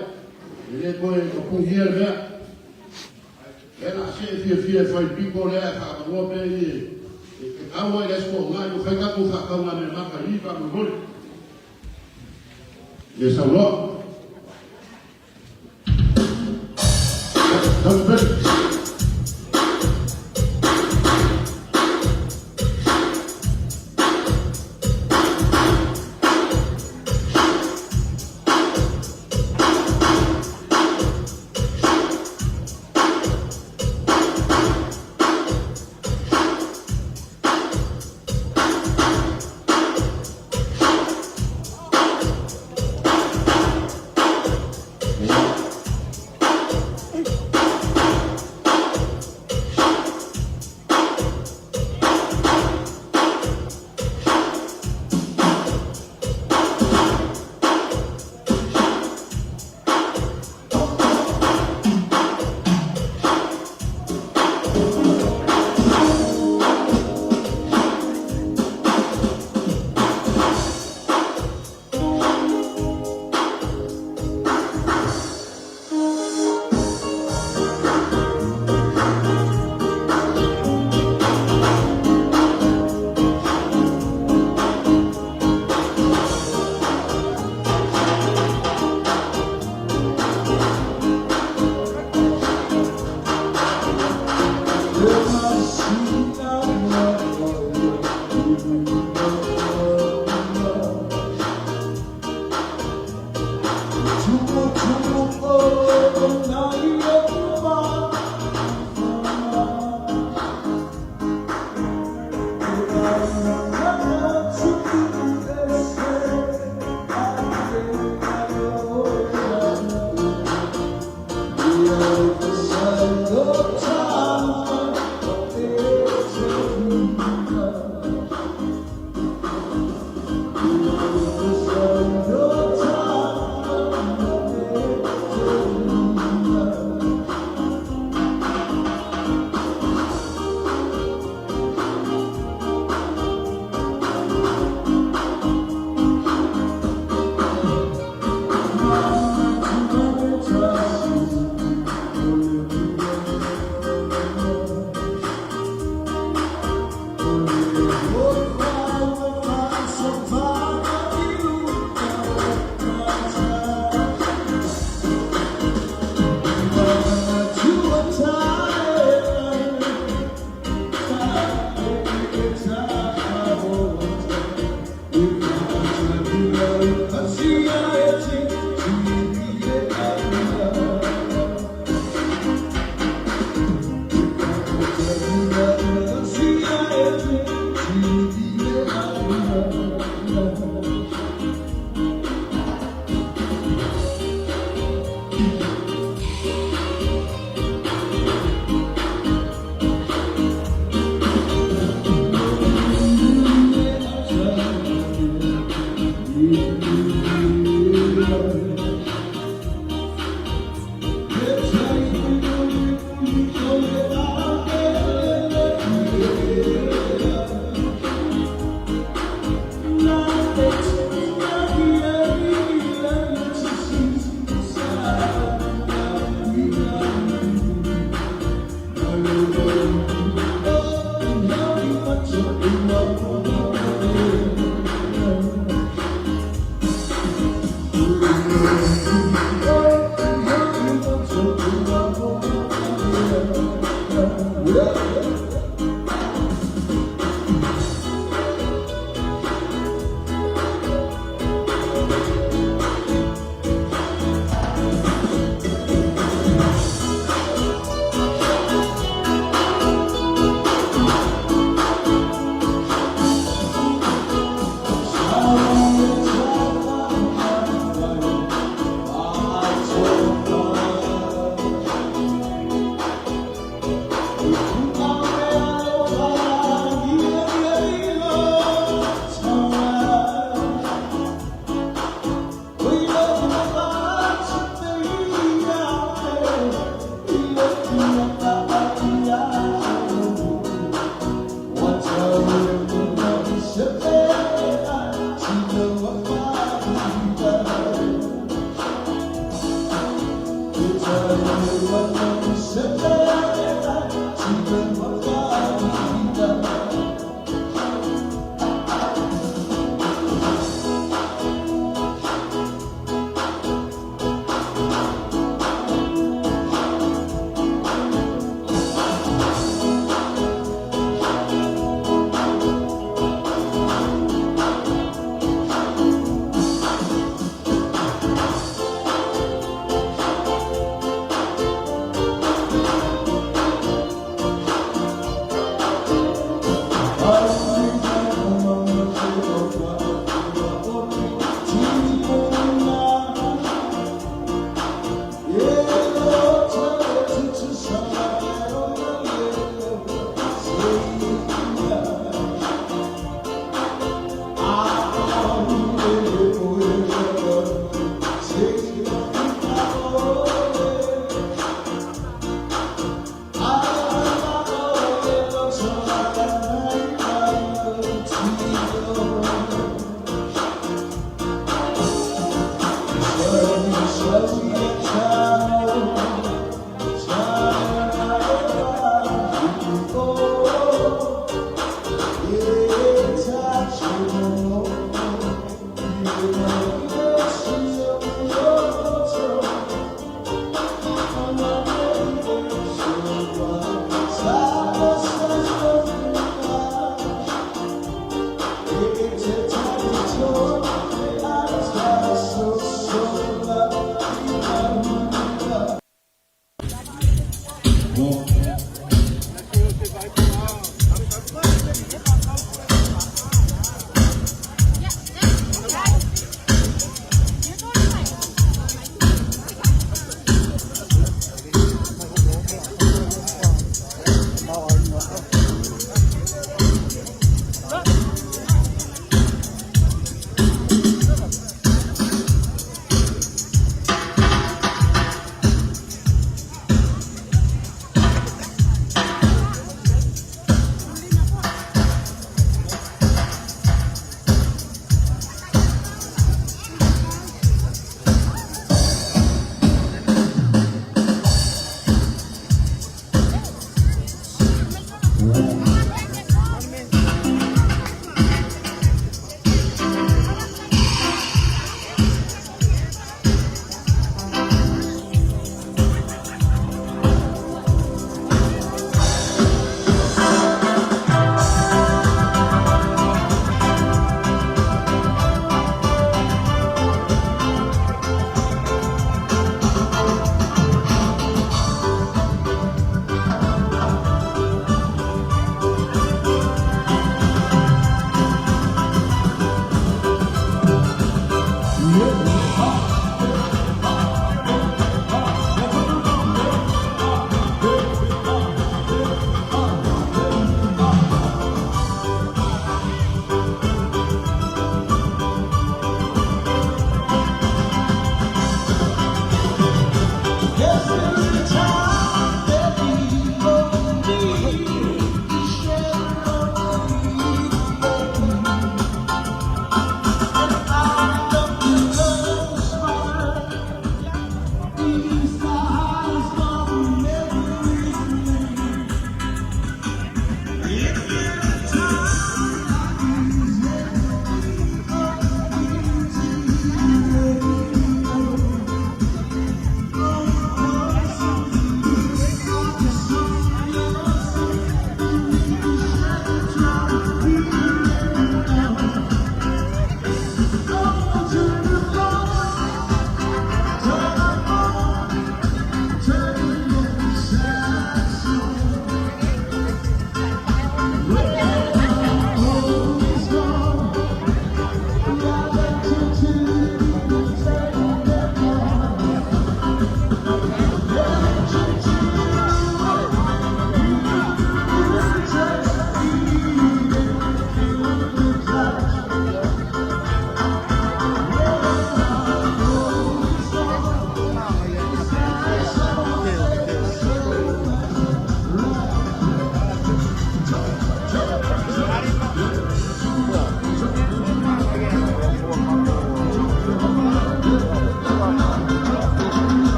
e le toe tapunia le mea. Lea la see fiafia e fai pito lea ae faaavanoa mea ia e tau ai i le Aso Toonai ua fai tatou faatauga meamata i i faamolemole. Ia sau loa. Sau le pele.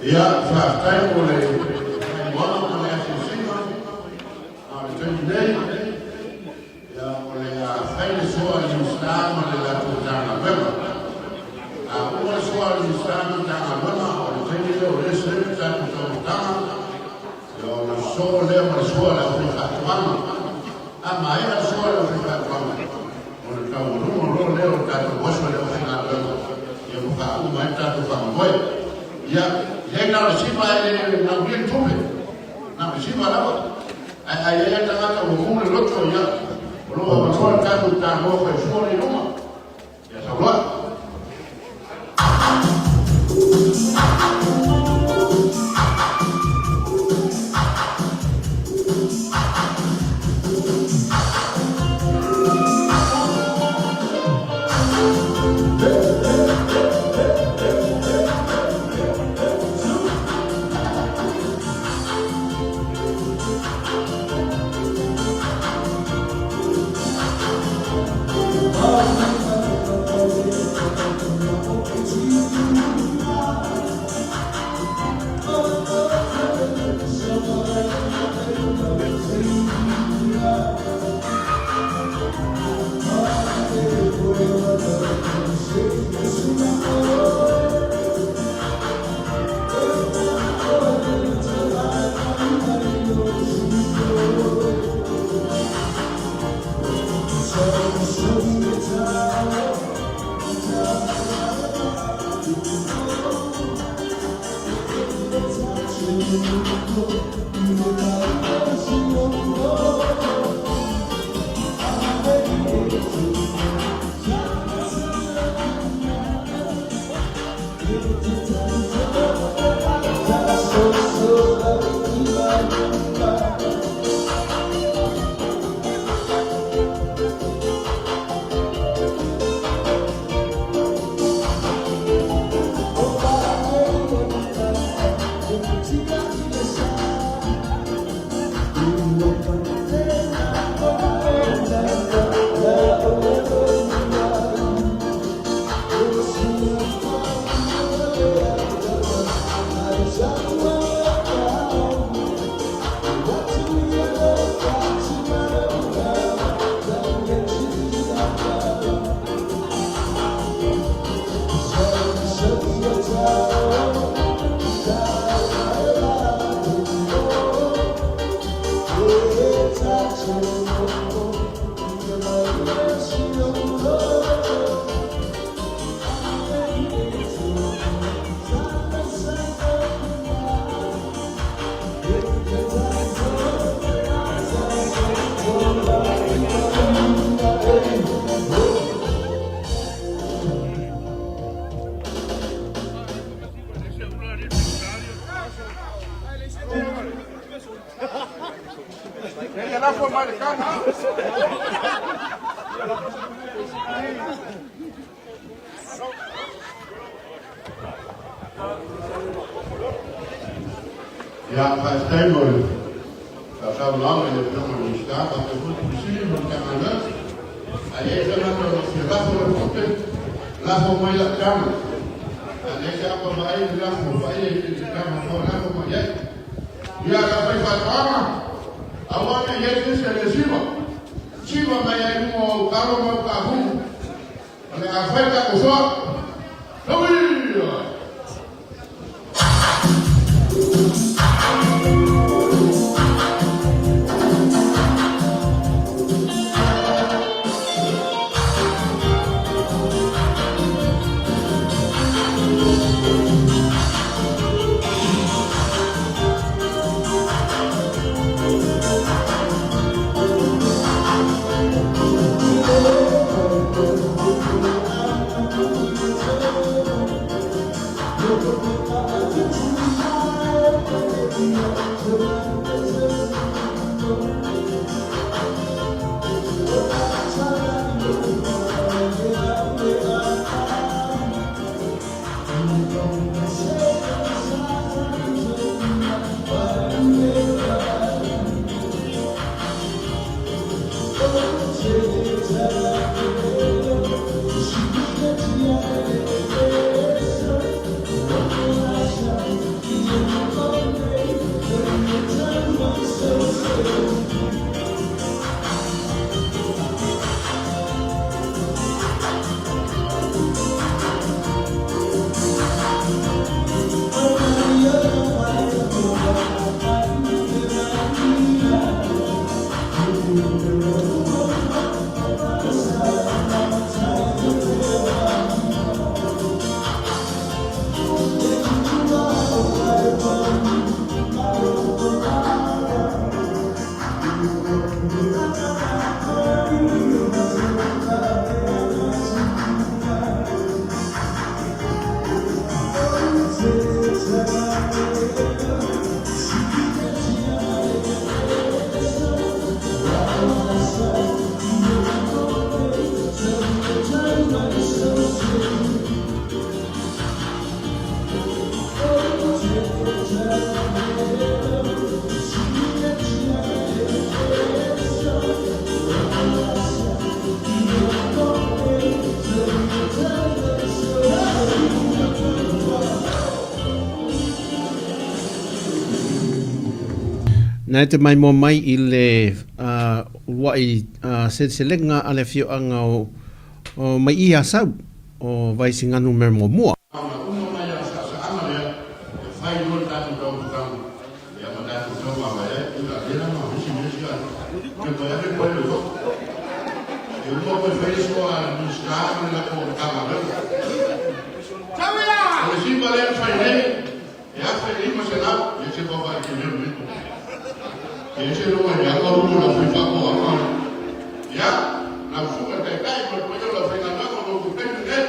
Ia, faafetai mo le saunoaga ma le asiasiga. A o le taimi nei, ia, o le a fai le soa a le Minisita ma le latou Matagaluega. A uma le soa a le Minisita ma le Matagaluega, o le taimi lea o lea e serve le tatou taumafataga, ia, ona sosoo lea ma le soa a le aufaifaatoaga. A maea le soa a le aufaifaatoaga, ona taualuga loa lea o le tatou aso e le aufaigaluega, ia ma faauma ai le tatou faamoemoe. Ia, e le na o le siva e le naulia ni tupe, na o le siva lava. Ae a i ai lava tagata ua mu le loto, ia, o lo o avanoa le tatou tagoa faisua lea i luma. Ia saunoa. Ia, faafetai mo le Sausaunoaga i le Afioga i le Minisita faapea foi le Pule Sili ma le Matagaluega. A i ai se tagata o lo o fia lafo lau tupe, lafo mai i lau taga. A leai se apa vaai i le lafo, vaai i le taga e lafo mai i ai. Ia, le aufaifaatoaga, aua ne i i ai se isi e le siva, siva mai ai i luga o au talo ma au kaahu, o le a fai tatou soa. Tauia! Na e te maimoa mai i le uluai seleselega a le afioaga o Mai'i Asau o Vaisigano Numera Muamua. Ona uma mai a le saasaaga lea, e fai loa le tatou taumafataga, ia ma tatou taumavae ai, ula lea ma isi mea sia e toe ave koe le uafu. E uma koe fai le soa a le Minisita ma le latou Matagaluega. O le siva lea na fai nei, e $1,500, ia se vaavaai tele o lenei tupe. E ese luga i le aga ulu o le aufaifaatoaga. Ia, lau susuga i le Taitai ma le paia o le aufaigaluega o lo outou taimi lenei.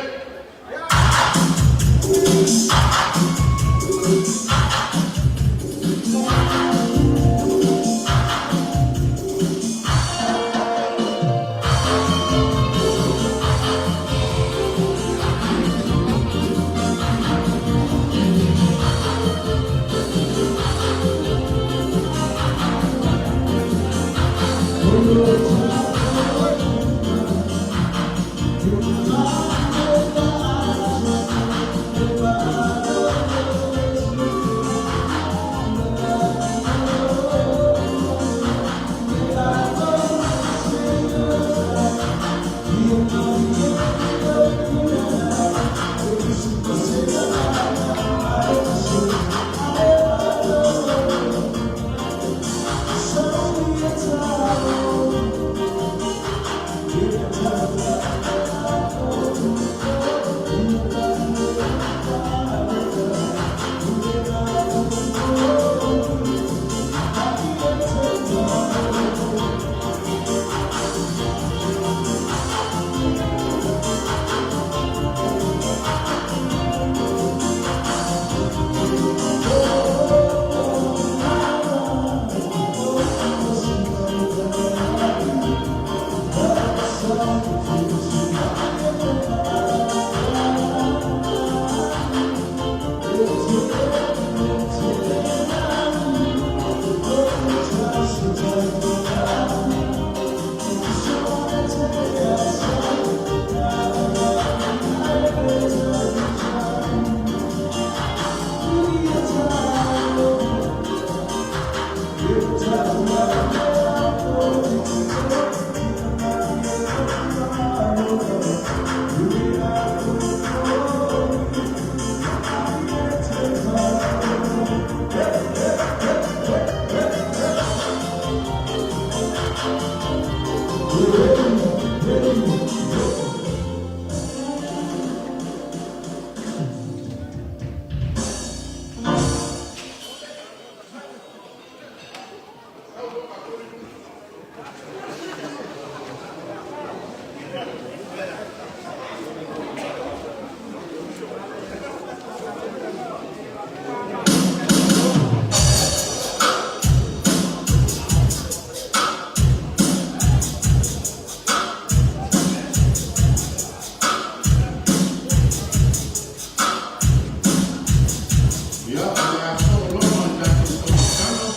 Ia, o le a soo loa ma le tatou taumafataga.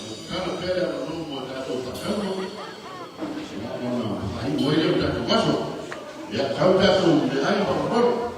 E tatalo pea le avanoa mo a tatou faasauga, ia, ona faaiu ai lea o le tatou aso. Ia, sau tatou meaai faamolemole.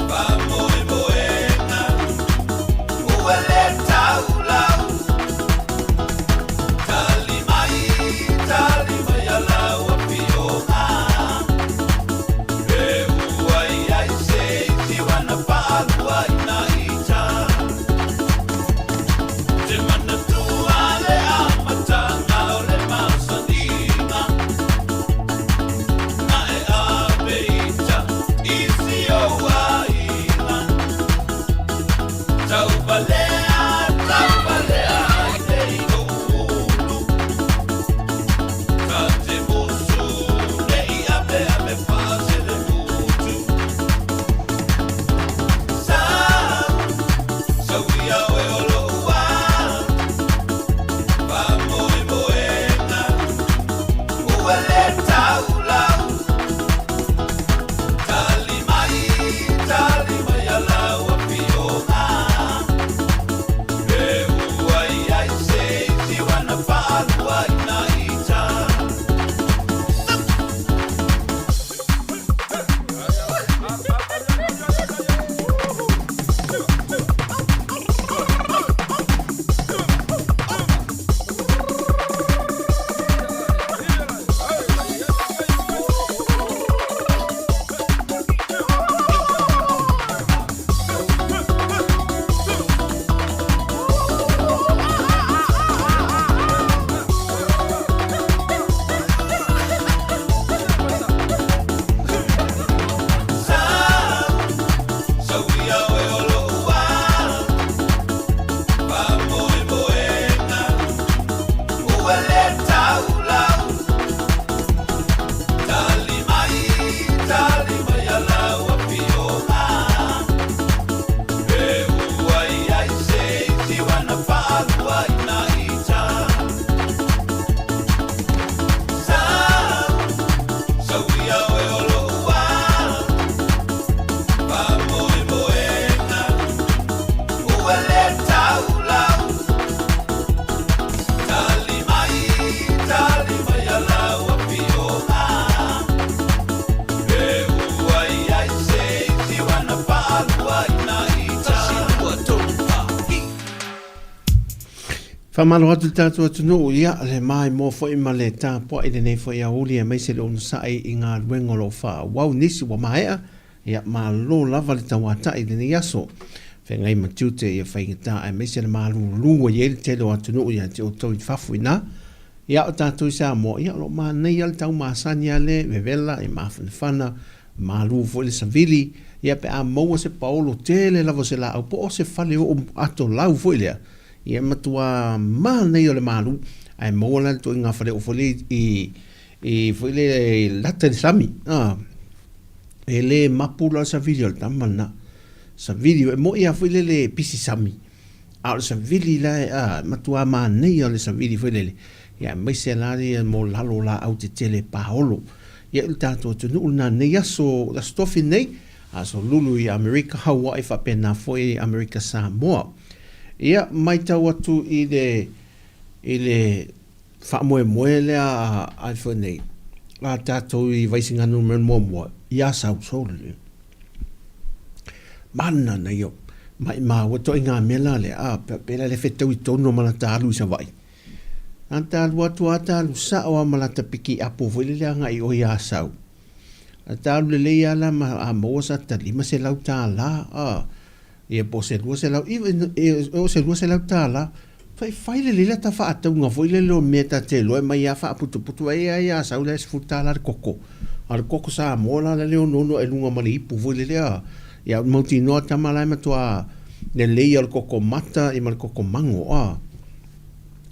Vamos. Faamalo atu le tatou atunuu, ia, le maimoa foi ma le tapuai i lenei foi aoauli aemaise le onosai i galuega o lo o faaauau nisi ua maea, ia, malo lava le tauatai i lenei aso. Feagai ma tiute ia faigata aemaise le malulu ua i ai le tele o atunuu ia te outou i fafo i ina. Ia, o tatou i Samoa, ia, o lo o manaia le tau masani lava le vevela, ia mafanafana, Malu foi le savili, ia pe a maua se paolo tele lava o se laau po o se fale oo ato lau foi lea, ia e matuā manaia o le malu, ae maua la le ituaiga fale oo foi lea i, i foi lea i lata i le sami, a. E le mapu la le savili o le tama lena. Savili, e moni lava foi lele e pisi sami, A o le savili la e, a, matuā manaia o le savili foi lele, ia aemaise la ia mo lalo o laau tetele e paolo. Ia i le tatou atunuu lena nei aso, Aso Tofi nei, aso Lulu i Amerika, Hawaii faapena foi Amerika Samoa. Ia maitau atu i le, i le faamoemoe lea a foi nei, a tatou i Vaisigano Numera Muamua, i Asau Sole. Mana na ia, maimau e toaiga mea la lea, a, pe la le fetaui tonu ma lata alu i Savaii. A ta alu atu a ta alu sao a ma lata piki apo foi lele agai i o i Asau. A ta alu lelei a la ma a maua sa ta $500, a, Ia po o se 200, even e o se 200 tala, fai fai lelei la ta faatauga foi lele o mea ta te iloa e mai lava faaputuputu ai lava ia sau la e 10 tala le koko. A o le koko Samoa la lea e onoono ae luga ma le ipu foi lele a. Ia mautinoa tama la e matua lelei o le koko mata ia ma le koko mago a.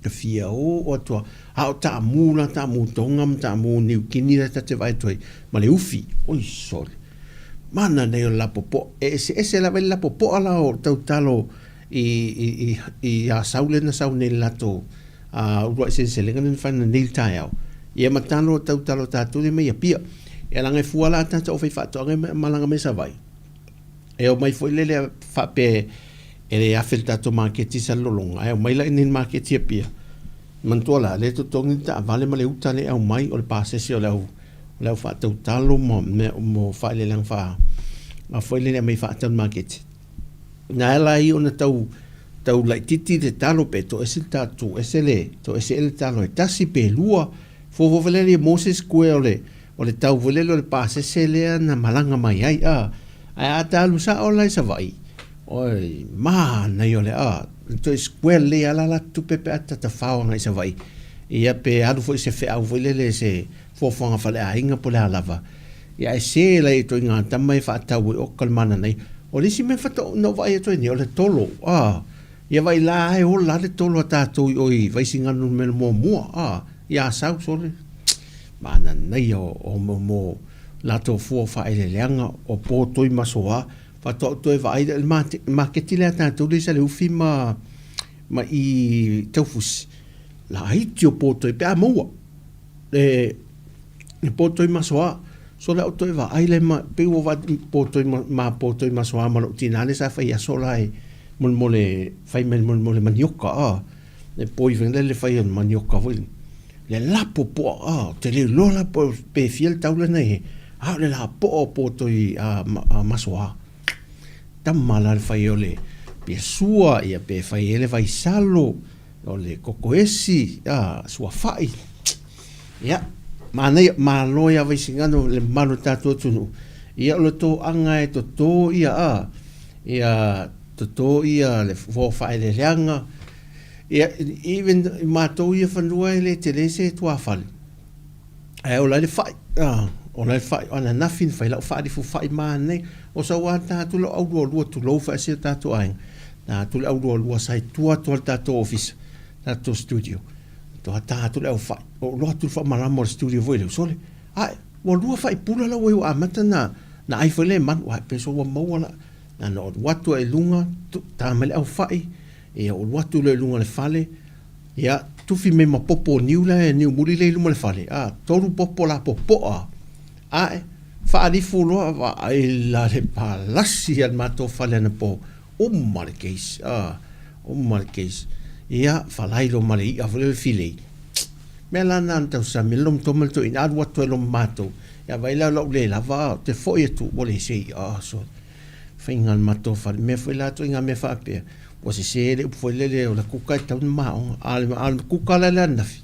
E fia oo atu lava. A o taamu la, taamu Tonga ma taamu Niu Kini la ta te vaai atu ai ma le ufi. Oi sole! Mana nei o le lapopoa. E eseese lava i le lapopoa la o tautalo i, i, i, i Asau lea na sau nei i le latou uh, uluai seleselega lea na fai nei le taeao. Ia ma talo tautalo tatou lea mai Apia. Ia laga e fua la tātou au faifaatoaga e malaga mai Savaii. E omai foi lele faapea e le afe le tatou maketi i Salelologa, ae omai la i nei le maketi i Apia. Manatua la, lea e totogi le taavale ma le uta lea e aumai, o le pasese o le au o le au faatau talo ma mea mo faaeleeleaga faa a foi lele aumai faatau i le maketi. Na ala ai ona tau tau laitiiti le talo pe toese le tatou ese le toese ea le talo e tasi pe lua. Fuafua foi lea mo se square o le o le tau foi lele o le pasese lea na malaga mai ai a. Ae a ta alu sao la i Savaii, oi manaia o le a toe square lelei lava la latou tupe pe a ta tafao agai i Savaii. Ia pe alu foi i se feau foi lele se fuafuaga faleaiga po o le a lava, ia ae se la i ituaiga tama e faatau ai oka le mananaia. O le isi mea faatoa na ou vaai atu ai nei, o le tolo, a, ia vaai la e ola lava le tolo a tatou i o i Vaisigano Numera Muamua, a, i Asau sole, mananaia o mo latou fua faaeleeleaga o po toi ma aso a, faatoa ou toe vaai lea i le maketi lea a tatou lea i Saleufi ma ma i Taufusi, laiti o po toi pe a maua. E e po toi masoa. So lea ou toe vaai lea ma pei ua vaai po toi ma po toi masoa ma lou tina lea sa fai aso la e molemole fai mai molemole manioka a. E poi foi lele fai o le manioka foi. Le lapo poa a, te le iloa la po pe fia le tau lena i he. A o le lapoa o po toi a, a masoa. Tama la le fai o le piasua ia pe fai ai le vaisalo. O le kokoesi, a, suafa'i. Ia, manaia, malo ia Vaisigano le mamalu o le tatou atunuu. Ia, o le toaga e totō ia, a, ia, totō ia le foa faaeleeleaga. Ia, even i matou ia fanua e le tele se tuafale, ae ola ai le fa'i, a, ola ai le fa'i. O ananafi na fai lau faalifu fa'i manaia. O sau a ta atu lau aulualua tulou fai si o tatou aiga. Ta atu le aulualua sa i tua atu o le tatou ofisa, tatou studio. Toa ta atu le aufai. O loa atu le faamalama o le studio foi lea, sole. Ae, ua lua fa'i pula la ua i ua amata na, na ai foi le manu. Ae pe so ua maua la. Na na alu atu ai i luga, ta mai le aufai, ia ua alu atu loa i luga o le fale, ia, tufi mai ma popo o niu la e niu muli lea i luma o le fale, a, tolu popo la popoa. Ae, faalifu loa, vaai la le palasi a le matou fale anapo, uma le case, a, uma le case. Ia, falailo ma le i'a foi lea o le filei. Mea la na na tausami, lom toma le toeaina, alu atu ai loma matou, ia vaai la o lou le lava, ou te foi atu ua leai se i'a, a, sole. Faiga o le matou fale, mea foi la ituaiga mea faapea, ua sese le upu foi lele o le kuka e tatau ona maoga, a o le kuka la le ananafi,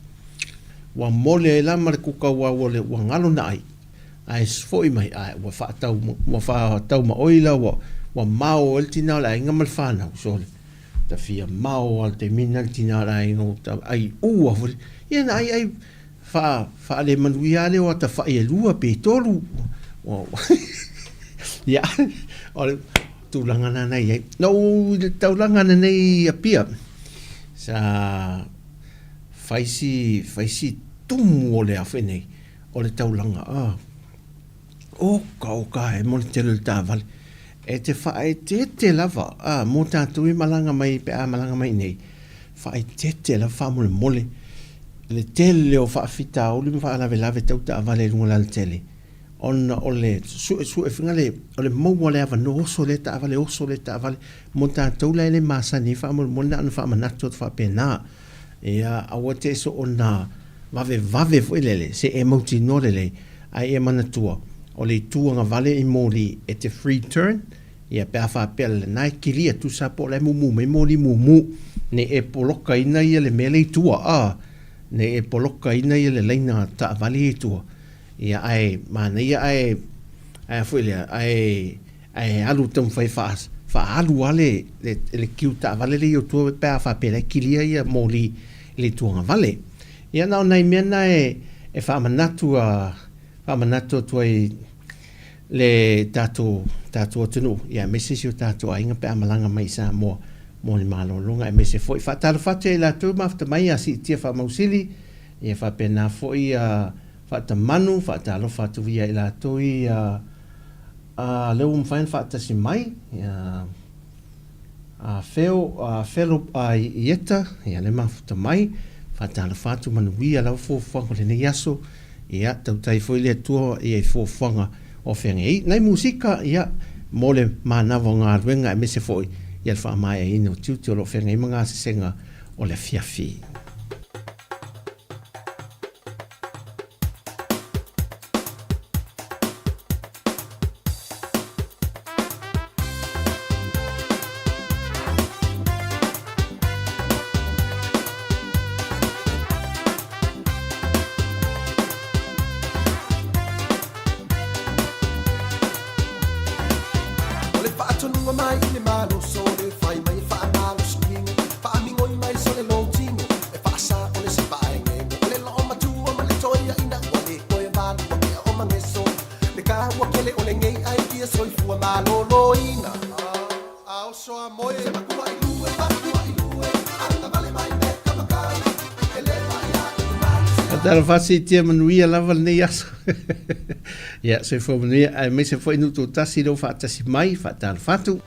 ua mole ai la ma le kuka aua ua le ua galo na ai, ae foi mai ae ua faatau ua faatau maoi la ua ua mao ai le tina o le aiga ma le fanau, sole, ta fia mao lava i le taimi lena le tina o le aiga ua ta ai ua foi, ia na ai ai Faa, faalemanuia lava lea o ata fai e lua pe tolu. Ia, o le tulaga lena na i ai. Na ou i le taulaga lenei i Apia, sa fai si, fai si tumu o le afe nei, o le taulaga, ah, oka oka e mo le tele o le taavale. E te faaeteete lava, ah, mo tatou e malaga mai pe a malaga mai i inei, faaeteete lava faamolemole le tele o faafitauli ma faalavelave tau taavale i luga o le alatele ona o le suesue faiga le o le maua o le avanoa oso lea taavale oso lea taavale mo tatou la e le masani ai faamolemole na ona faamanatu atu faapena ia aua te soona vavevave foi lele se e mautinoa lelei ae ia manatua o le itu agavale i moli e te free turn Ia, pe a faapea lena e kilia tusa po o la e mumu mai moli mumu, nei e polokaina ia le mea lea i tua, a, nei e polokaina ia le laina taavale ia i tua. Ia, ae manaia ae, ae a foi lea, ae, ae alu taumafai faa, faaalu lava le, le, le kiu taavale lea i ou tua pe a faapea la e kilia ia moli i le itu agavale. Ia, na o nai mea na e, e faamanatu a, faamanatu atu ai le tatou tatou atunuu ia aemaise si o tatou aiga pe a malaga mai i Samoa mo ni malologa aemaise foi faatalofa atu ia i latou mafuta mai ia siitia faamausili ia faapena foi ia faatamanu faatalofa atu ia i latou ia a lea ua mafai ona faatasi mai ia A Feo, a Felo, a Ieta, ia le mafuta mai, faatalofa atu manuia lava fuafuaga o lenei aso, ia tautai foi le Atua ia i fuafuaga o feagai ai. Nai musika, ia, mo le manava o galuega aemaise foi ia le faamaeaina o tiute o lo o feagai ma gasesega o le afiafi. O le faatonuga mai i le maloso o le fai mai e faamalosi tino, faamigoi mai so le lotino, e faasa o le sipaengego, o le loomatua ma le toeaina ua le toe valua kea o mageso. Le kaua kele o lenei aikia soifua maloloina. A oso a moe. Se makua i lue, makua i lue, agavale mai me ka makau, e le paia i le malusia. Talofa siitia manuia lava lenei aso. Ia, soifua manuia, aemaise foi nuu toatasi lea ua faatasi mai, faatalofa atu.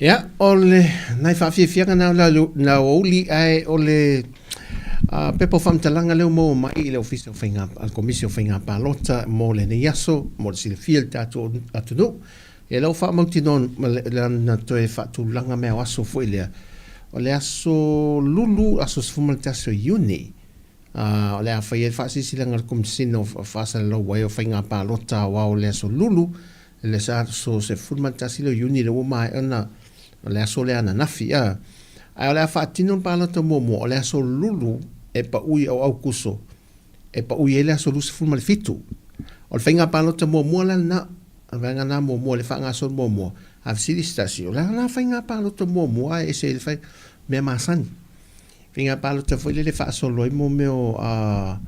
Ia, o le nai faafiafiaga na o le aoauli, ae o le pepa o faamatalaga lea ua maua mai i le Ofisa o Faiga, a le Komisi o Faiga Palota mo lenei aso, mo le silafia e le tatou atunuu. Ia lea ua faamautinoa lana toe faatulaga mea o aso foi lea, o le aso Lulu, aso 11 o Iuni, o le a fai ai le faasilasilaga a le Komesina o Faasalalau ai o Faiga Palota Aoao o le aso Lulu, le aso 11 lea o Iuni lea ua maea ona o le aso lea ananafi a. Ae o le a faatino le palota muamua o le aso Lulu e paui o Aukuso e paui ai le aso 27. O le faiga palota muamua la lena, o le vaega lena muamua le faagasolo muamua. A fesili se tasi, o le a la faiga palota muamua ae ese ai le fai mea masani. Faiga palota foi lele faasolo ai mo mea o a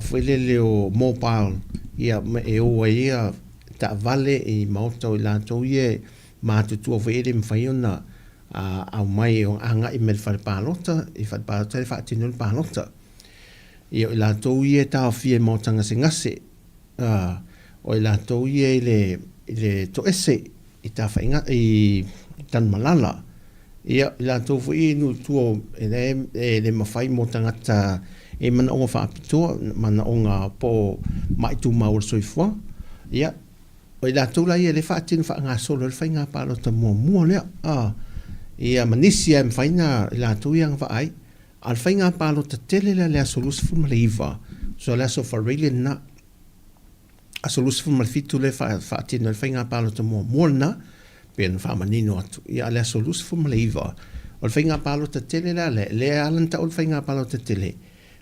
foi lele o mobile ia e o ai ia taavale i maota o i latou ia e matutua foi e le mafai ona aumai e agai mai le fale palota i fale palota e faatino le palota. Ia o i latou ia e taofia i maota gasegase o i latou ia i le toese i Tafaigata i Tanumalala. Ia, i latou foi ia i nuu i tua e le mafai mo tagata e i manaoga faapitoa, manaoga po o mai tumau o le soifua. Ia, o i latou la ia lea e faatino faagasolo ai le faiga palota muamua lea. Ia, ma nisi lava e mafai ona i latou ia agavaa ai. A o le faiga palota tele lea i le aso 29, so o le aso Faraile lena, aso 27 lea e faatino ai le faiga palota muamua lena, pei ona faamanino atu. Ia, a o le aso 29, o le faiga palota tele la lea, lea e ala ona tau o le faiga palota tele,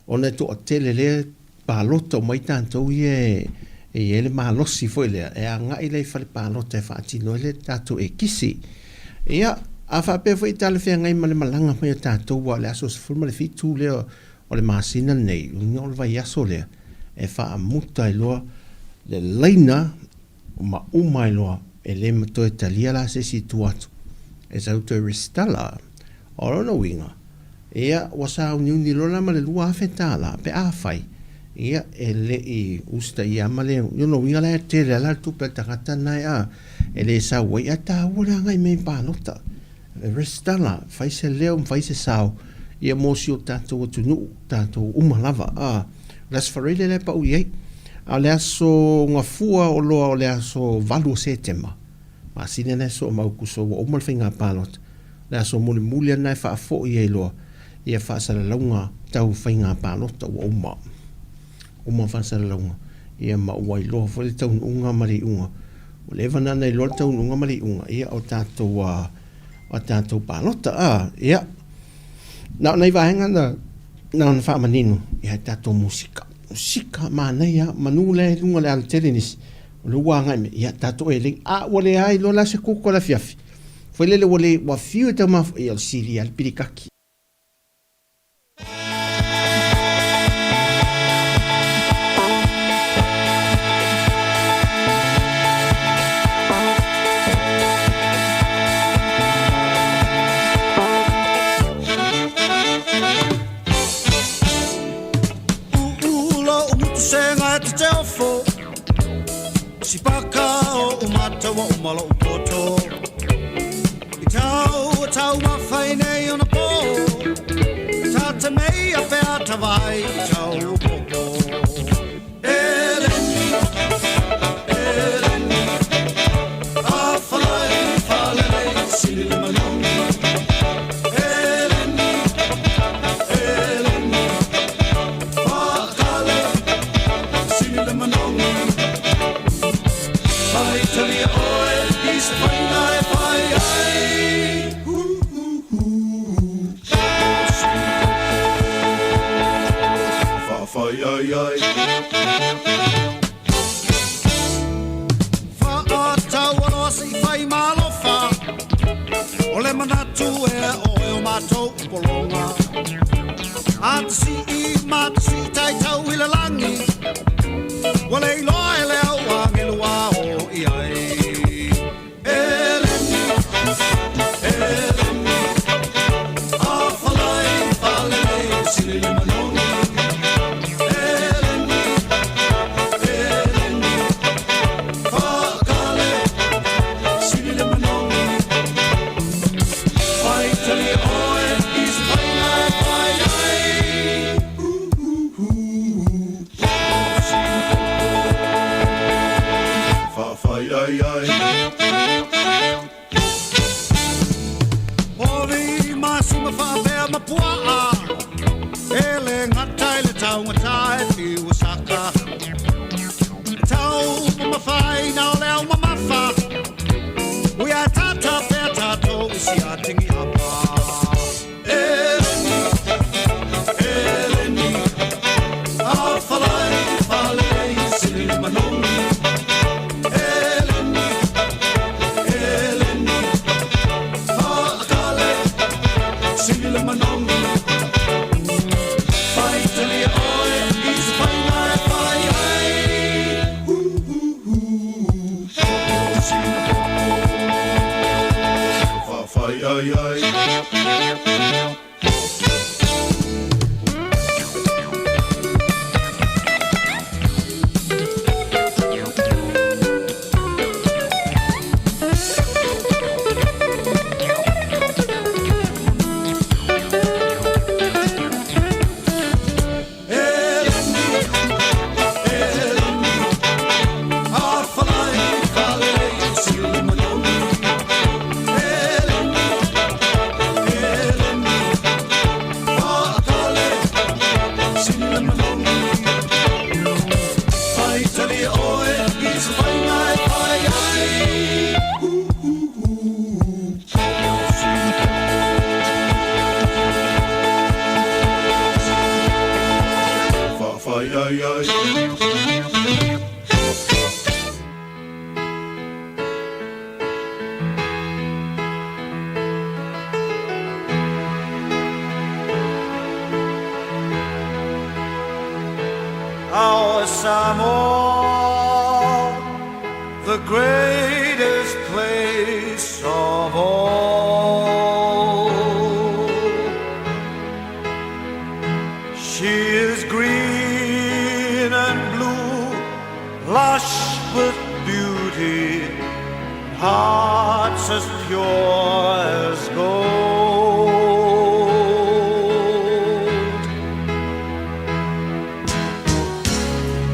ona e toatele lea palota uma ai tatou ia e i ai le malosi foi lea e agai lea i fale palota e faatino ai le tatou ekisi. Ia, a faapea foi e talafeagai ma le malaga mai o tatou, aua o le aso 17 lea o le masina lenei, lona uiga o le vaiaso lea e faamuta ai loa le laina ma uma ai loa, e le toe talia la se isi i tua atu e sau toe resitala. O lona uiga, ia, ua sauniuni loa la ma le $2,000 pe afai, ia, e le i usitaia ma le, o lona uiga la e tele lava la le tupe a le tagata lena e a, e le sau ai, ae taua le agai mai i palota. Resitala, fai se leo ma fai se sao, ia mo si o tatou atunuu, tatou uma lava. A, o le Aso Faraile lea e pau i ai. A o le aso Gafua o loa o le aso 8 o Setema, masina lea soo ma Aukuso ua uma le faiga palota. O le aso mulimuli lena e faafoi ai loa ia faasalalauga tau faiga palota ua uma. Uma faasalalauga, ia ma ua iloa foi le taunuuga ma le iuga. Ua leva na ona iloa le taunuuga ma le iuga, ia o tatou a, o tatou palota a, ia. Na o nai vaega na, na ona faamanino, ia tatou musika. Musika, manaia, manu lea i luga o le alatele nisi, o lea ua agai mai, ia tatou elei, a ua leai loa la se koko o le afiafi. Foi lele ua le, ua fiu e taumafa, ia o le sili lava le pilikaki. ma puaa E le gata i le taugata e fiu saka E tau mamafaina o le au mamafa Ui ae tata pea tatou i si atigi apa Eleni, Eleni, afalai fale i sili le manogi Eleni, Eleni, faakale sili le manogi Faitalia oe i se faiga e fai ai Hu hu hu popo sina popo Faafai ai ai. Eleni, Eleni, afalai fale i sili le manogi Eleni, Eleni, faakale sili le manogi Faitalia oe i se faiga e fai ai Hu hu hu popo sina popo Faafai ai ai. Our Samoa, the greatest place of all. She is green and blue, lush with beauty, hearts as pure as gold.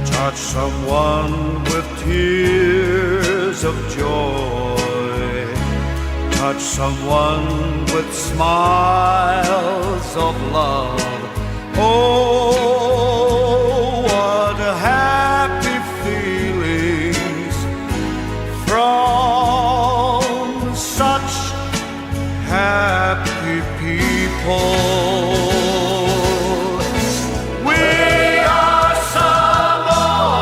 Touch someone with tears of joy. Touch someone with smiles of love. Oh, what happy feelings from such happy people. We are Samoa,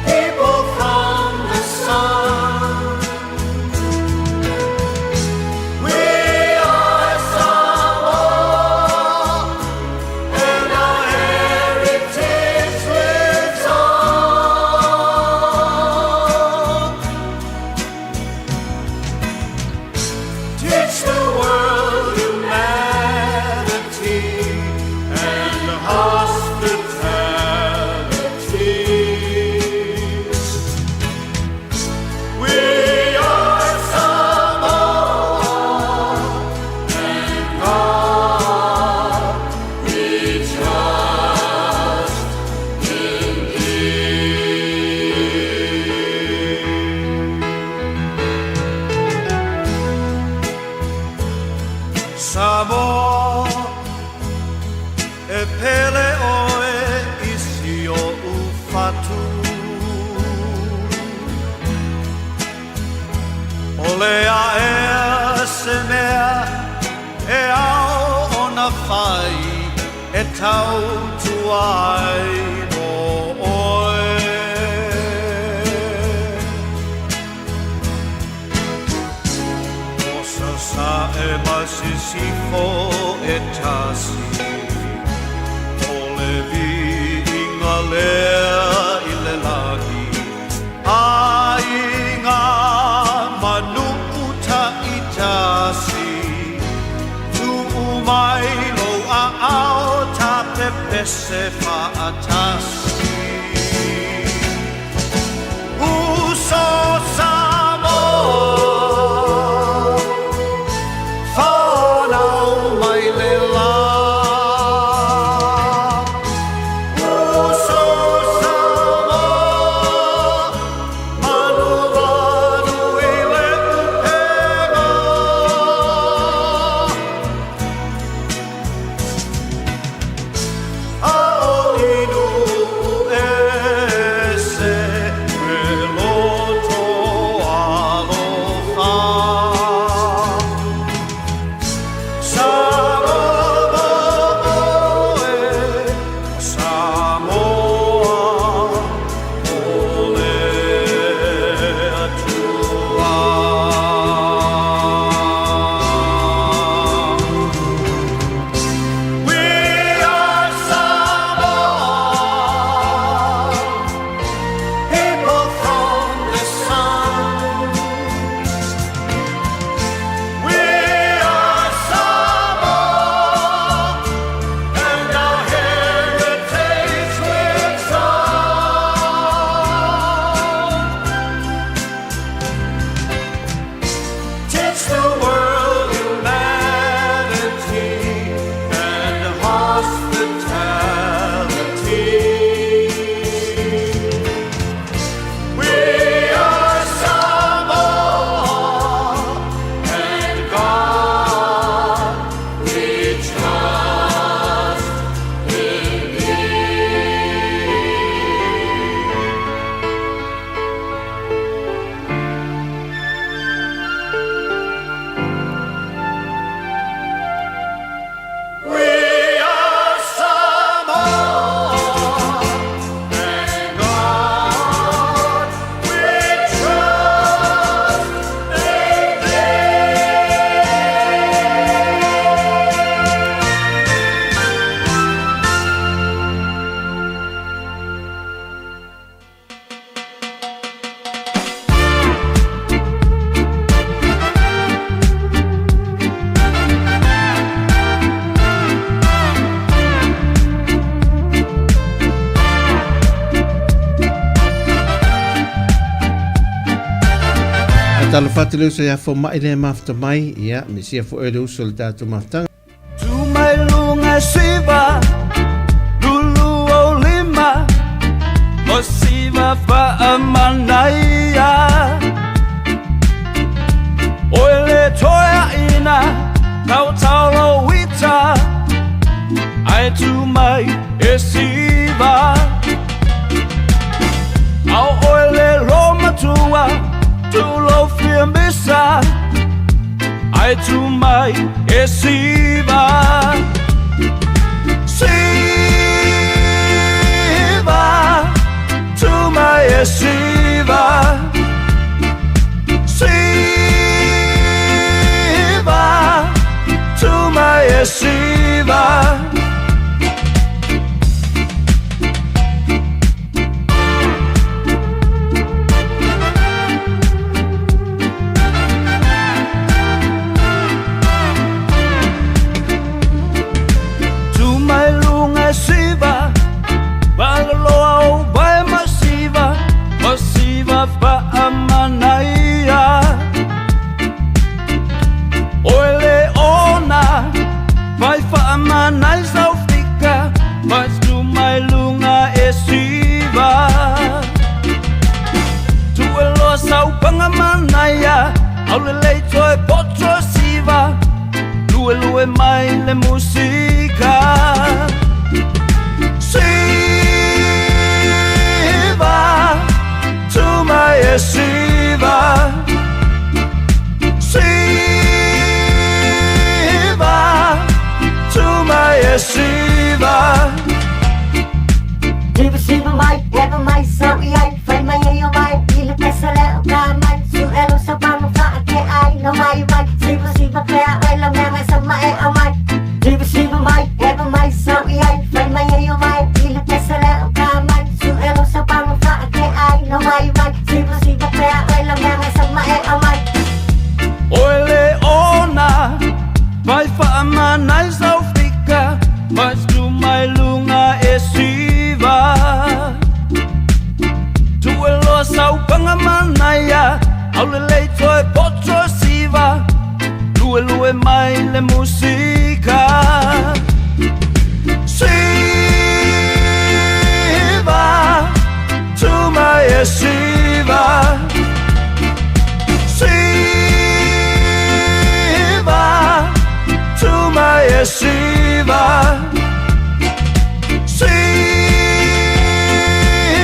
people from the sun. We are Samoa, and our heritage lives on. Teach the world humanity and hospitality. We are Samoa, and God we trust indeed. Samoa, e pele oe i si o'u fatu. O le aea se mea e ao ona fai e tautua ai mo oe. O Sasae ma Sisifo e tasi, o le viiga lea i le lagi, aiga ma nuu taitasi, tuu mai lou aao ta pepese faatasi. Uso Samoa, fanau mai le la. Uso Samoa, manuvanu i le upega. Faatalofa atu le uso ia Foma'i lea e mafuta mai, ia, mesia foi oe le uso i le tatou mafutaga. Tu mai luga e siva, lulu o lima, o siva faamanaia. Oe le toeaina, tautau ita, ae tu mai e siva. Ao oe le lo matua, tu lo fia misa, ae tu mai e siva. Siva, tu mai e siva. Siva, tu mai e siva. Tu mai luga e siva, valoloa o vai ma siva, ma siva faamanaia. Oe le ona, vai faamanai saufika, vai tu mai luga e siva. Tu e loa saupanga manaia, au lelei toe poto siva, lue lue mai le musika. Siva, tu mai e siva. Siva, tu mai e siva. Siva siva mai, leva mai sau i ai, fai mai e o mai, i le pesa le o ka mai, su e lo sa panga fa a ke ai, no mai mai, siva siva pea ai la mea mai sa ma e au mai. Siva siva mai, leva mai sau i ai, fai mai e o mai, i le pesa le o ka mai, su e lo sa panga fa a ke ai, no mai mai, siva siva pea ai la mea mai sa ma e au mai. Oe le ona, vai faamanai saufika, vai tu mai luga e siva. Tu e loa saupanga manaia, au lelei toe poto siva, lue lue mai le musika. Siva, tu mai e siva. Siva, tu mai e siva.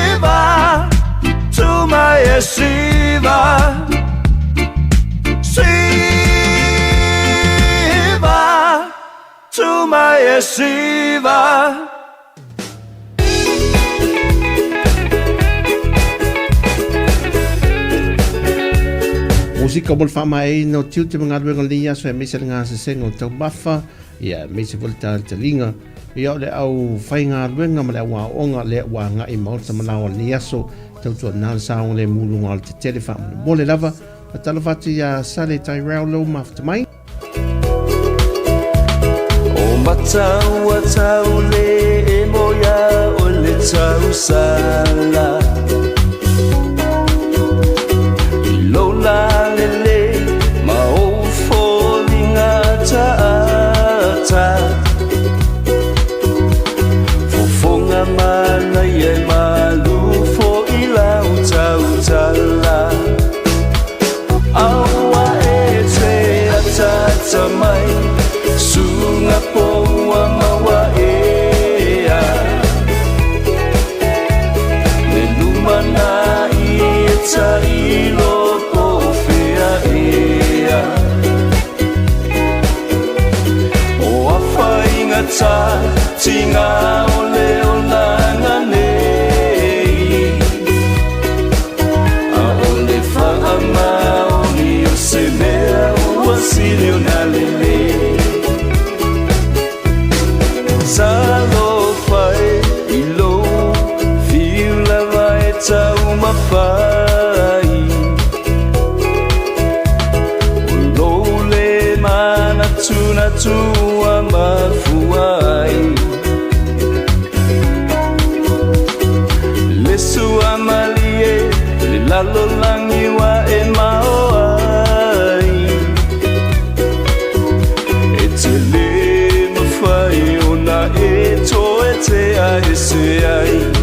Siva, tu mai e siva. Siva, tu mai e siva. Musika mo le faamaeaina o tiute ma galuega o lenei aso aemaise le gasesega o taumafa, ia aemaise foi le talitaliga ia o le au faigaluega ma le au aoga lea ua agai i maota ma lao o lenei aso tautuana le saogalemu luga o le tetele faamolemole lava. Faatalofa atu iā Sale Tyrell lou mafuta mai. O mataua tau le e moea o le tausala I lou lalele ma ou foliga ataata Fofoga manaia e malu foi lau tautala Aua e te ataata mai Sunga poua maua ea Le lumanai e tailo po o fea ea O afaigata tiga o le olaga nei A o le faamaoni o se mea ua sili ona lelei Talofa e i lou fiu lava e taumafai O lou le manatunatu ua mafua ai Le sua malie, le lalolagi ua e maoa. te a ese ai.